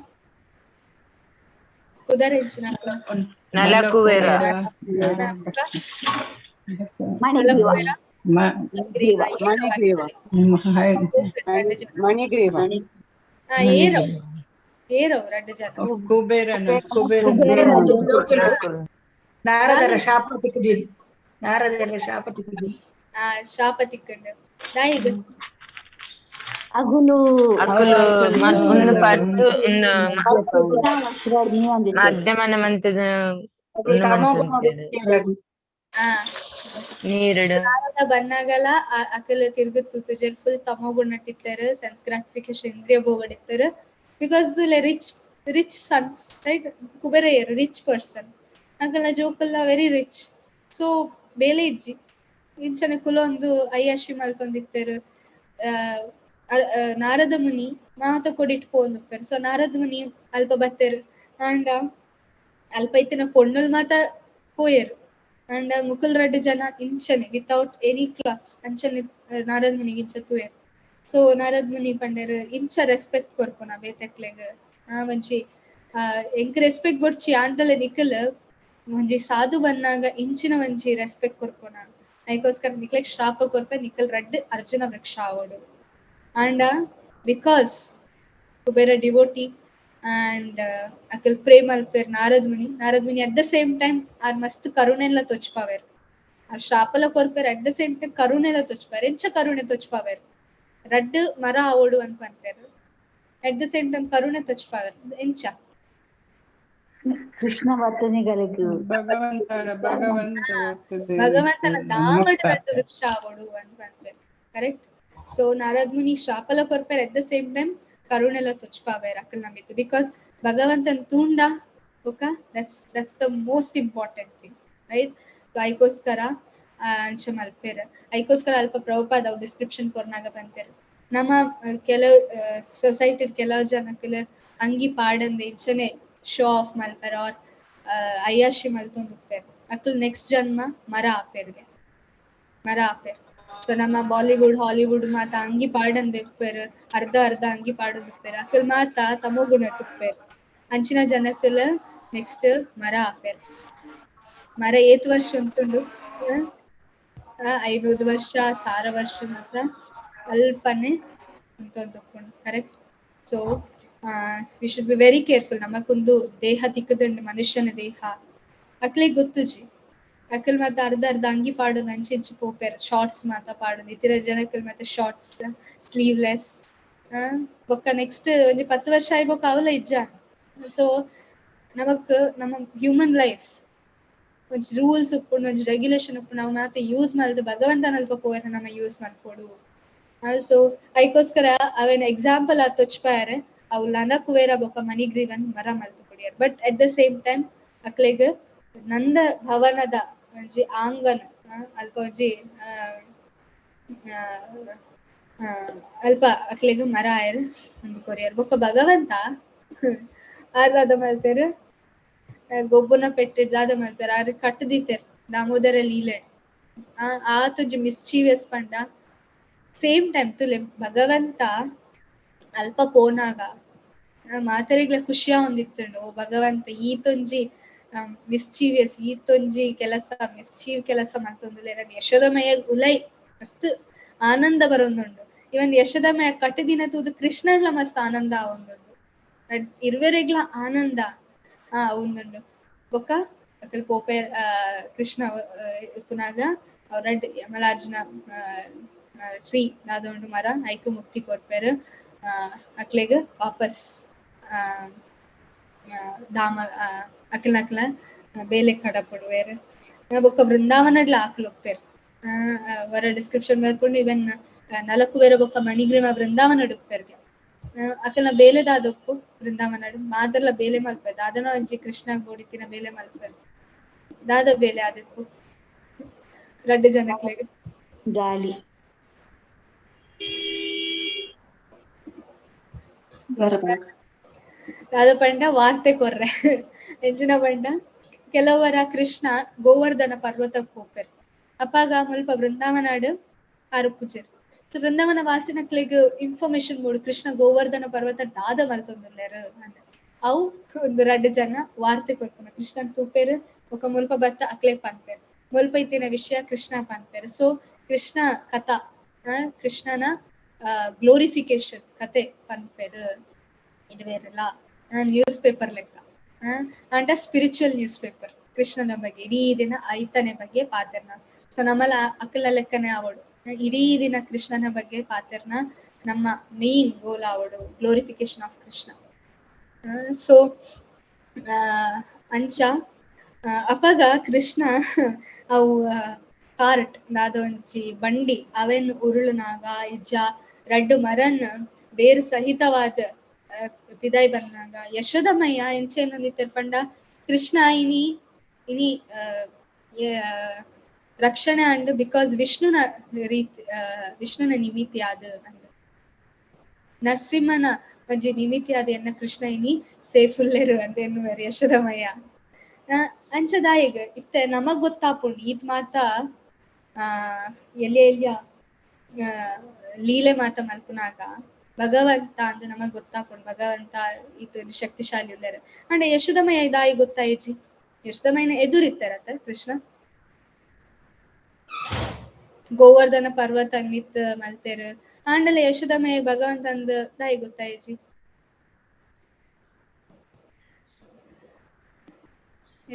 ಕುದರೆಂಚಿನ ನಲಕುಬೇರ ಮಣಿಗ್ರೀವ ಏರೋ ಏರೋ ರಡ್ಡು ಜನ ಕುಬೇರನ ಕುಬೇರ ನಾರದರ ಶಾಪ ತಿಕ್ಕಿದೀನಿ, ನಾರದರ ಶಾಪ ತಿಕ್ಕಿದೀನಿ. ಆ ಶಾಪ ತಿಕ್ಕಂಡು ದಾಯಿಗ್ ಅಗುಲು ಅಕುಲು ಒಂದು ಪಟ್ಟು ಒಂದು ಮಧ್ಯಮನ ಮಂತದ ನೀರುಡು ನಾರದ ಬನ್ನಾಗಲ ಅಕಲ ತಿರುಗು ತೂತುಜೆರ್ ಫುಲ್ ತಮೋಗುಣಟ್ಟಿತ್ತಾರೆ, ಸೆನ್ಸ್ ಗ್ರಾಟಿಫಿಕೇಶನ್ ಇಂದ್ರಿಯ ಭೋಗಡಿತ್ತಾರೆ. Because rich rich sons, right? ಕುಬೇರಯ್ಯರು rich person, ಅಕಲ್ನ ಜೋಕುಲ್ಲ ವೆರಿ ರಿಚ್. ಸೊ ಬೇಲೆ ಇಜ್ಜಿ ಇಂಚನೆ ಕುಲೊಂದು ಅಯ್ಯಾಶಿ ಮಲ್ತೊಂದಿತ್ತೆರ್. ನಾರದ ಮುನಿ ಮಾತ ಕೊಡಿಟ್ ಪೋಂದುಪ್ಪೆರ್. ಸೊ ನಾರದ ಮುನಿ ಅಲ್ಪ ಬತ್ತೆರ್ ಆಂಡ ಅಲ್ಪ ಇತ್ತಿನ ಪೊಣ್ಣುಲ್ ಮಾತ ಪೋಯೆರ್. ಅಂಡ ಮುಕುಲ್ ರಡ್ಡ್ ಜನ ಇಂಚನೆ ವಿತೌಟ್ ಎನಿ ಕ್ಲಾತ್ಸ್ ಅಂಚನೆ ನಾರದ ಮುನಿಗ್ ಇಂಚ ತೂಯೆರ್. ಸೊ ನಾರದ ಮುನಿ ಪಂಡೆರ್ ಇಂಚ ರೆಸ್ಪೆಕ್ಟ್ ಕೊರ್ಪುನ ಬೇತೆಕ್ಲೆಗ್, ಒಂಜಿ ಎಂಕ್ ರೆಸ್ಪೆಕ್ಟ್ ಬೊಡ್ಚಿ ಆಂಡಲ ನಿಕಲ್ ಒಂಜಿ ಸಾಧು ಬನ್ನಾಗ ಇಂಚಿನ ಒಂಜಿ ರೆಸ್ಪೆಕ್ಟ್ ಕೊರ್ಪುನ, ಐಕೋಸ್ಕರ ನಿಕ್ಲೆಗ್ ಶ್ರಾಪ ಕೊರ್ಪೆ, ನಿಕಲ್ ರಡ್ಡ್ ಅರ್ಜುನ ವೃಕ್ಷ ಆವೊಡು. And because Kubera devotee and Akal pray ಮಲ್ಪೆರ್ ನಾರದ್ ಮುನಿ, ನಾರದ್ ಮುನಿ ಅಟ್ the same time are ಮಸ್ತ್ ಕರುಣೆಲ್ಲ ತೊಚ್ಪಾವೆರ್, ಆರ್ ಶ್ರಾಪಲ ಕೊರ್ಪೆರ್, ಅಟ್ the same time ಕರುಣೆಲ್ಲ ತೊಚ್ಪಾವೆರ್. ಎಂಚ ಕರುಣೆ ತೊಚ್ಪಾವೆರ್? ರಡ್ಡ್ ಮರ ಆವೊಡು ಅಂತ ಪನ್ಪೆರ್, ಅಟ್ the same time ಕರುಣೆ ತೊಚ್ಪಾವೆರ್ ಎಂಚ? ಕೃಷ್ಣ ವರ್ತನೆಗಳಿಗೆ ಭಗವಂತನ ಧಾಮಡ್ ರಡ್ಡ್ ವೃಕ್ಷ ಆವೊಡು ಅಂತ ಪನ್ಪೆರ್, ಕರೆಕ್ಟ್? ಸೊ ನಾರದ್ ಮುನಿ ಶ್ರಾಪಲ ಕೊರ್ಪೆರ್, ಅಟ್ the same time ಕರುಣೆಲ್ಲ ತೊಚ್ಪಾವೆರ್ Akal Namit, because ಭಗವಂತನ ತೂಂಡ ಬೊಕ that's the most important thing, right? So ಐಕೋಸ್ಕರ ಅಂಚ ಮಲ್ಪೆರ್. ಐಕೋಸ್ಕರ ಅಲ್ಪ ಪ್ರಭುಪಾದ ಅವು ಡಿಸ್ಕ್ರಿಪ್ಷನ್ ಕೊರ್ನಾಗ ಪನ್ಪೆರ್, ನಮ್ಮ ಕೆಲವು ಸೊಸೈಟಿ ಕೆಲವು ಜನಕ್ಕಲ್ ಅಂಗಿ ಪಾಡಂದೆ ಇಂಚನೆ show of ಮಲ್ಪೆರ್ R ಅಯ್ಯಾಶಿ ಮಲ್ತೊಂದುಪ್ಪೆರ್, Akal next ಜನ್ಮ ಮರ ಆಪೆರ್ಗೆ, ಮರ ಆಪೆರ್. ಸೊ ನಮ್ಮ ಬಾಲಿವುಡ್ ಹಾಲಿವುಡ್ ಮಾತ ಅಂಗಿ ಪಾಡಂದೆ ಉಪ್ಪೆರ್, ಅರ್ಧ ಅರ್ಧ ಅಂಗಿ ಪಾಡಂದಿಪ್ಪೆರ್, ಅಕಲ್ ಮಾತ ತಮೋಗುಣಟ್ಟುಪ್ಪೆರ್. ಅಂಚಿನ ಜನಕ್ಕಲ್ ನೆಕ್ಸ್ಟ್ ಮರ ಆಪೆರ್. ಮರ ಏತ್ ವರ್ಷ ಉಂತುಂಡು? 500 ವರ್ಷ 1000 ವರ್ಷ ಮಾತ ಅಲ್ಪನೆ ಉಂತೊಂದುಪ್ಪುಂಡು, correct? So we should be very careful. ನಮಕೊಂದು ದೇಹ ತಿಕ್ಕದುಂಡು, ಮನುಷ್ಯನ ದೇಹ ಅಕ್ಲೆಗ್ ಗೊತ್ತುಜಿ, ಅಕಲ್ ಮಾತ ಅರ್ಧ ಅರ್ಧ ಅಂಗಿ ಪಾಡೊಂದು ಅಂಚೆ ಇಂಚೆ ಪೋಪೆರ್, ಶಾರ್ಟ್ಸ್ ಮಾತ ಪಾಡೊಂದು. ಇತ್ತಿನ ಜನಕ್ಕಲ್ ಮಾತ ಶಾರ್ಟ್ಸ್ ಸ್ಲೀವ್ಲೆಸ್ ಬೊಕ್ಕ ನೆಕ್ಸ್ಟ್ ಒಂಜಿ 10 ವರ್ಷ ಆಯ್ಬೊಕ್ಕ ಅವಲ ಇಜ್ಜ. ಸೊ ನಮಕ್ ನಮ್ಮ ಹ್ಯೂಮನ್ ಲೈಫ್ ಒಂಜಿ ರೂಲ್ಸ್ ಉಪ್ಪುಂಡು, ಒಂಜಿ ರೆಗ್ಯುಲೇಷನ್ ಉಪ್ಪುಂಡು, ನಾವು ಮಾತ ಯೂಸ್ ಮಲ್ದು ಭಗವಂತನ ಅಲ್ಪ ಪೋಯೆರೆ ನಮ ಯೂಸ್ ಮಲ್ಪೊಡು. ಸೊ ಐಕೋಸ್ಕರ ಅವೇನ ಎಕ್ಸಾಂಪಲ್ ಆದ್ ತೊಚ್ಪಾಯರೆ ಅವು ಲನ ಕುವೇರ ಬೊಕ್ಕ ಮಣಿಗ್ರೀವನ್ ಮರ ಮಲ್ತು ಕೊಡಿಯರ್. But at the same time ಅಕ್ಲೆಗ್ ನಂದ ಭವನದ ಒಂಜಿ ಆಂಗನ್ ಅಲ್ಪ ಒಂಜಿ ಅಲ್ಪ ಅಕ್ಲೆಗ್ ಮರ ಆಯರ್ ಒಂದು ಕೊರಿಯರ್. ಬೊಕ್ಕ ಭಗವಂತ ಆರ್ ದಾದ ಮಲ್ತೆರ್, ಗೊಬ್ಬುನ ಪೆಟ್ಟಿಡ್ ದಾದ ಮಲ್ತೆರ್, ಆರ್ ಕಟ್ಟದಿತ್ತೆರ್ ದಾಮೋದರ ಲೀಲೆ. ಆತೊಂಜಿ ಮಿಸ್ಚೀವಿಯಸ್ ಪಂಡ ಸೇಮ್ ಟೈಮ್ ತುಲೆ ಭಗವಂತ ಅಲ್ಪ ಪೋನಾಗ ಮಾತರೆಗ್ಲ ಖುಷಿಯ ಒಂದಿತ್ತುಂಡು, ಭಗವಂತ ಈತೊಂಜಿ ಮಿಸ್ಚೀವಿಯಸ್ ಈತೊಂಜಿ ಕೆಲಸ ಮಿಸ್ಚೀವ್ ಕೆಲಸ ಮಲ್ತೊಂದುಲ್ಲೆರ್ ಯಶೋದಮಯ ಉಲೈ ಮಸ್ತ್ ಆನಂದ ಬರೊಂದುಂಡು. ಇವನ್ ಯಶೋದಮಯ ಕಟ್ಟದಿನ ತೂದು ಕೃಷ್ಣಗ್ಲ ಮಸ್ತ್ ಆನಂದ ಆವೊಂದುಂಡು, ಇರುವೆರೆಗ್ಲ ಆನಂದ ಒಂದುಂಡು. ಬೊಕ್ಕ ಅಕಲ್ ಪೋಪೆ ಕೃಷ್ಣ ಪುನಾಗ ರಡ್ ಯಮಲಾರ್ಜುನ ಟ್ರೀ ದಾದ ಉಂಡು ಮರ ಐಕ್ ಮುಕ್ತಿ ಕೊರ್ಪೆರ್. ಅಕ್ಲೆಗ್ ವಾಪಸ್ ಧಾಮ ಅಕ್ಲನಕ್ಲ ಬೇಲೆ ಕಡಪಡುವೆರ್. ಬೊಕ್ಕ ವೃಂದಾವನಡ್ಲ ಆಕಲ್ ಒಪ್ಪೆರ್. ವರ ಡಿಸ್ಕ್ರಿಪ್ಷನ್ ಬರ್ಪುಂಡು ಇವನ್ ನಲಕುಬೇರ ಬೊಕ್ಕ ಮಣಿಗ್ರೀವ ವೃಂದಾವನಡ್ ಉಪ್ಪೆರ್ಗೆ. ಅಕಲ್ನ ಬೇಲೆ ದಾದೊಪ್ಪು ವೃಂದಾವನಡ್ ಮಾದರ್ಲ ಬೇಲೆ ಮಲ್ಪೆರ್, ದಾದನ ಒಂಜಿ ಕೃಷ್ಣ ಬೋಡಿತಿನ ಬೇಲೆ ಮಲ್ಪೆರ್. ದಾದ ಬೇಲೆ ಆದಿಪ್ಪು ರಡ್ಡ್ ಜನಕ್ಲೆಗ್? ಗಾಳಿ ದಾದ ಪಂಡ ವಾರ್ತೆ ಕೊರ್ರೆ ಎಂಚಿನ ಪಂಡ ಕೆಲವರ ಕೃಷ್ಣ ಗೋವರ್ಧನ ಪರ್ವತಕ್ಕೆ ಹೋಗ್ಪೆರ್, ಅಪ್ಪಾಗ ಮುಲ್ಪ ವೃಂದಾವನಾಡ್ ಆರು ಪೂಜೆರ್. ಸೊ ವೃಂದಾವನ ವಾಸಿನಕ್ಲೆಗ್ ಇನ್ಫಾರ್ಮೇಶನ್ ಮೂಡು ಕೃಷ್ಣ ಗೋವರ್ಧನ ಪರ್ವತ ದಾದ ಮಲ್ತೊಂದುಲ್ಲೆರ್ ಅಂದ್. ಅವು ಒಂದು ರಡ್ಡ್ ಜನ ವಾರ್ತೆ ಕೊರ್ಪುನ, ಕೃಷ್ಣನ್ ತೂಪೆರ್ ಬೊಕ್ಕ ಮುಲ್ಪ ಬತ್ತ ಅಕ್ಲೆ ಪನ್ಪೆರ್, ಮುಲ್ಪ ಇತ್ತಿನ ವಿಷಯ ಕೃಷ್ಣ ಪನ್ಪೆರ್. ಸೊ ಕೃಷ್ಣ ಕಥಾ ಕೃಷ್ಣನ ಗ್ಲೋರಿಫಿಕೇಶನ್ ಕತೆ ಪನ್ಪೆರ್ ಇದುವೇರೆಲ್ಲ ನ್ಯೂಸ್ ಪೇಪರ್ ಲೆಕ್ಕ ಅಂಡ ಸ್ಪಿರಿಚುವಲ್ ನ್ಯೂಸ್ ಪೇಪರ್ ಕೃಷ್ಣನ ಬಗ್ಗೆ ಇಡೀ ದಿನ ಐತನೆ ಬಗ್ಗೆ ಪಾತೆರ್ನ. ಸೊ ನಮ್ಮಲ ಅಕಲ ಲೆಕ್ಕನೆ ಆವಡು, ಇಡೀ ದಿನ ಕೃಷ್ಣನ ಬಗ್ಗೆ ಪಾತೆರ್ನ ನಮ್ಮ ಮೇನ್ ಗೋಲ್ ಆವಡು ಗ್ಲೋರಿಫಿಕೇಶನ್ ಆಫ್ ಕೃಷ್ಣ. ಸೊ ಅಂಚ ಅಪಗ ಕೃಷ್ಣ ಅವು ಕಾರ್ಟ್ ದಾದ ಒಂಜಿ ಬಂಡಿ ಅವೇನ್ ಉರುಳುನಾಗ ಇಜ್ಜ ರಡ್ಡು ಮರನ್ ಬೇರು ಸಹಿತವಾದ ಪಿದಾಯ್ ಬಂದಾಗ ಯಶೋದಮಯ್ಯ ಎಂಚೇನೊಂದಿತ್ತೆರ್ ಪಂಡ ಕೃಷ್ಣ ಇನಿ ಇನಿ ರಕ್ಷಣೆ ಅಂಡ್ because ವಿಷ್ಣುನ ರೀತಿ ವಿಷ್ಣುನ ನಿಮಿತಿ ಆದ ಅಂದ್ ನರಸಿಂಹನ ಒಂಜಿ ನಿಮಿತಿ ಆದ ಎನ್ನ ಕೃಷ್ಣ ಇನಿ ಸೇಫುಲ್ಲೆರು ಅಂತ ಎನ್ನುವರು ಯಶೋದಮಯ್ಯ. ಅಂಚದಾಯಗ್ ಇತ್ತೆ ನಮಗ್ ಗೊತ್ತಾಪುಂಡು ಈತ್ ಮಾತ ಆ ಎಲ್ಯ ಎಲ್ಯ ಲೀಲೆ ಮಾತ ಮಲ್ಪುನಾಗ ಭಗವಂತ ಅಂದ್ ನಮಗ್ ಗೊತ್ತಾಪುಂಡು ಭಗವಂತ ಈತ ಶಕ್ತಿಶಾಲಿ ಉಲ್ಲೆರ್. ಆಂಡ ಯಶೋದಮಯ್ಯ ದಾಯಿ ಗೊತ್ತಾಯಿಜಿ? ಯಶೋದಮಯ್ಯನ ಎದುರಿತ್ತಾರತ್ತ ಕೃಷ್ಣ ಗೋವರ್ಧನ ಪರ್ವತ ಮಿತ್ ಮಲ್ತೆರ್. ಆಂಡಲ ಯಶೋದಮಯ್ಯ ಭಗವಂತ ಅಂದ್ ದಾಯಿ ಗೊತ್ತಾಯಿಜಿ?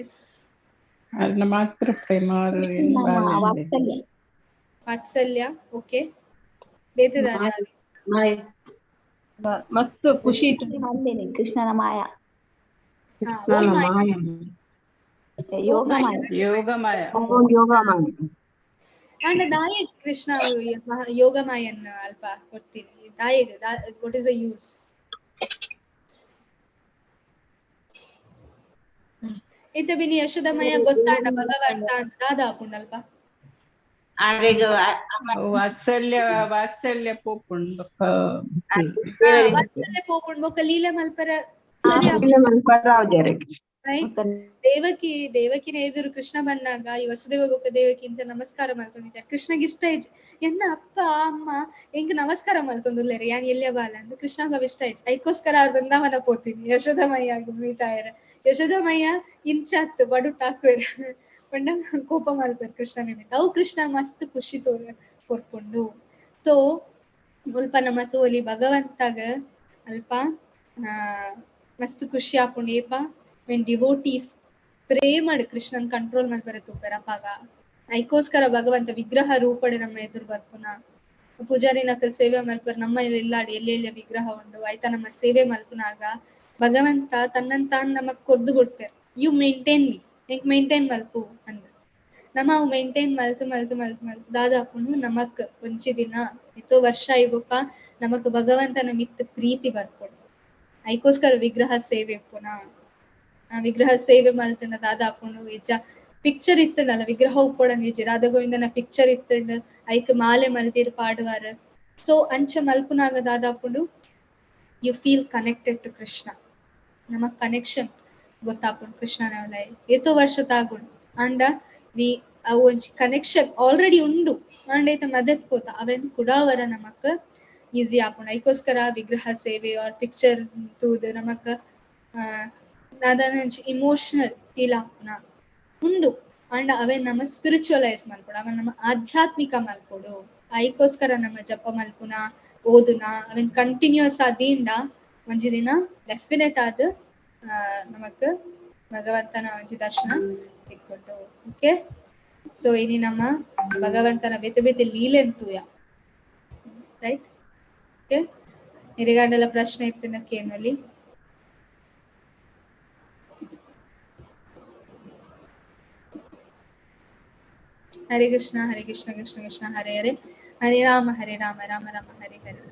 ಎಸ್, ಅರ್ನ ಮಾತೃ ಪ್ರೇಮ ವಾತ್ಸಲ್ಯ. ವಾತ್ಸಲ್ಯ, ಓಕೆ. ಬೇತೆ ಮಾಯ ಮಸ್ತ್ ಖುಷಿ ಕೃಷ್ಣನ ಮಾಯ, ಯೋಗ ಮಾಯ, ಯೋಗ ಮಾಯ, ಯೋಗ ಮಾಯ. ಆಂಡ ದಾಯೆ ಕೃಷ್ಣ ಯೋಗ ಮಾಯನ್ ಅಲ್ಪ ಕೊಡ್ತೀನಿ ದಾಯೆಗ್? What is the use? ಇತ್ತೆ ಬಿನಿ ಯಶೋದಮಯ್ಯ ಗೊತ್ತಾಂಡ ಭಗವಂತ ಅಂತ ದಾದ ಆಪುಂಡಲ್ಪ? ವಾತ್ಸಲ್ಯ, ವಾತ್ಸಲ್ಯ ಪೋಪುಂಡು, ವಾತ್ಸಲ್ಯ ಪೋಪುಂಡು. ಬೊಕ್ಕ ಲೀಲೆ ಮಲ್ಪರ ರೈಟ್. ದೇವಕಿ, ದೇವಕಿನ ಎದುರು ಕೃಷ್ಣ ಬಂದಾಗ ಈ ವಸುದೇವ ಬೊಕ್ಕ ದೇವಕಿ ಇಂಚ ನಮಸ್ಕಾರ ಮಲ್ತೊಂದಿದ್ದಾರೆ. ಕೃಷ್ಣಗೆ ಇಷ್ಟ ಇಜ್ಜಿ, ಎನ್ನ ಅಪ್ಪ ಅಮ್ಮ ಎಂಕ್ ನಮಸ್ಕಾರ ಮಲ್ತೊಂದುಲ್ಲೆರ್ ಯಾನ್ ಎಲ್ಯ ಬಾಲ ಅಂದ್ ಕೃಷ್ಣ ಇಷ್ಟ ಇಜ್ಜಿ. ಐಕೋಸ್ಕರ ಅವ್ರ ವೃಂದಾವನ ಪೋತೀನಿ ಯಶೋದಮಯ್ಯ ಮೀತಾಯರ. ಯಶೋದಮಯ್ಯ ಇಂಚತ್ ಬಡುಟ್ ಹಾಕುವೆರ್ ಪಂಡ ಕೋಪ ಮಲ್ಪೆರ್ ಕೃಷ್ಣ ನಿಮಿತ್ತ. ಅವು ಕೃಷ್ಣ ಮಸ್ತ್ ಖುಷಿ ಕೊರ್ಪುಂಡು. ಸೊ ಮುಲ್ಪ ನಮ್ಮ ತೋಲಿ ಭಗವಂತಗ ಅಲ್ಪ ಮಸ್ತ್ ಖುಷಿ ಆಪುಂಡು. ಏಪ when devotees ಪ್ರೇಮಡ್ ಕೃಷ್ಣನ್ ಕಂಟ್ರೋಲ್ ಮಲ್ಪರೆ ತೂಪೆರ್ ಅಪಾಗ ಐಕೋಸ್ಕರ ಭಗವಂತ ವಿಗ್ರಹ ರೂಪಡೆ ನಮ್ಮ ಎದುರು ಬರ್ಪುನ. ಪೂಜಾರಿ ನಕಲ್ ಸೇವೆ ಮಲ್ಪರ್ ನಮ್ಮ ಇಲ್ಲಾಡಿ ಎಲ್ಲಿ ಎಲ್ಲಿ ವಿಗ್ರಹ ಉಂಡು ಆಯ್ತಾ ನಮ್ಮ ಸೇವೆ ಮಲ್ಪುನಾಗ ಭಗವಂತ ತನ್ನನ್ ತಾನ್ ನಮಗ್ ಕೊದ್ದು ಬಿಡ್ಪೆರ್. You maintain me, ಎಂಕ್ ಮೇಂಟೈನ್ ಮಲ್ಪು ಅಂದ್. ನಮ್ಮ ಅವು ಮೇಂಟೈನ್ ಮಲ್ತು ಮಲ್ತು ಮಲ್ತು ಮಲ್ತು ದಾದಾಪುಂಡು ನಮಕ್ ಒಂಜಿ ದಿನ ಎತ್ತೋ ವರ್ಷ ಇಬೊಕ್ಕ ನಮಕ್ ಭಗವಂತನ ಮಿತ್ ಪ್ರೀತಿ ಬರ್ಪುಂಡು. ಐಕೋಸ್ಕರ ವಿಗ್ರಹ ಸೇವೆ ಪುನ ವಿಗ್ರಹ ಸೇವೆ ಮಲ್ತುಂಡ ದಾದಾಪುಂಡು. ಇಜ್ಜ ಪಿಕ್ಚರ್ ಇತ್ತುಂಡಲ್ಲ ವಿಗ್ರಹ ಉಪ್ಪೊಡಂದ್ ಇಜ್ಜಿ, ರಾಧಾ ಗೋವಿಂದನ ಪಿಕ್ಚರ್ ಇತ್ತುಂಡು ಐಕ್ ಮಾಲೆ ಮಲ್ತಿರ್ ಪಾಡುವಾರ್. ಸೊ ಅಂಚ ಮಲ್ಪುನಾಗ ದಾದಾಪುಂಡು you feel connected to Krishna. ನಮಕ್ ಕನೆಕ್ಷನ್ ಗೊತ್ತಾಪುಂಡು ಕೃಷ್ಣನ ಏತೋ ವರ್ಷ ತಾಗುಂಡು ಅಂಡ ವಿ ಅವು ಒಂಜಿ ಕನೆಕ್ಷನ್ ಆಲ್ರೆಡಿ ಉಂಡು ಅಂಡ ಐತ ಮದತ್ ಪೋತ ಅವೆನ್ ಕುಡಾವರ ನಮಕ್ ಈಸಿ ಆಪುಂಡು. ಐಕೋಸ್ಕರ ವಿಗ್ರಹ ಸೇವೆ ಆರ್ ಪಿಕ್ಚರ್ ತೂದು ನಮಕ್ ದಾದಾನ ಇಮೋಷನಲ್ ಫೀಲ್ ಆಪುನ ಉಂಡು. ಅಂಡ ಅವೆನ್ ನಮ ಸ್ಪಿರಿಚುವಲೈಸ್ ಮಲ್ಪೊಡು, ಅವನ್ ನಮ್ಮ ಆಧ್ಯಾತ್ಮಿಕ ಮಲ್ಪೊಡು. ಐಕೋಸ್ಕರ ನಮ್ಮ ಜಪ ಮಲ್ಪುನ ಓದುನ ಅವೆನ್ ಕಂಟಿನ್ಯೂಸ್ ಆದಿಂಡ ಒಂಜಿ ದಿನ ಡೆಫಿನೆಟ್ ಆದ್ ನಮಕ್ ಭಗವಂತನ ಒಂಜಿ ದರ್ಶನ ತಿಕ್ಕೊಂಡು. ಓಕೆ, ಸೊ ಇನಿ ನಮ್ಮ ಭಗವಂತನ ಬೇತೆ ಬೇತೆ ಲೀಲೆನ್ ತೂಯ ರೈಟ್. ಓಕೆ, ಇರಿಗಾಂಡಲ ಪ್ರಶ್ನೆ ಇತ್ತು ಕೇನಲ್ಲಿ? ಹರೇ ಕೃಷ್ಣ ಹರೇ ಕೃಷ್ಣ ಕೃಷ್ಣ ಕೃಷ್ಣ ಹರೇ ಹರೇ, ಹರೇ ರಾಮ ಹರೇ ರಾಮ ರಾಮ ರಾಮ ಹರೇ ಹರೇ.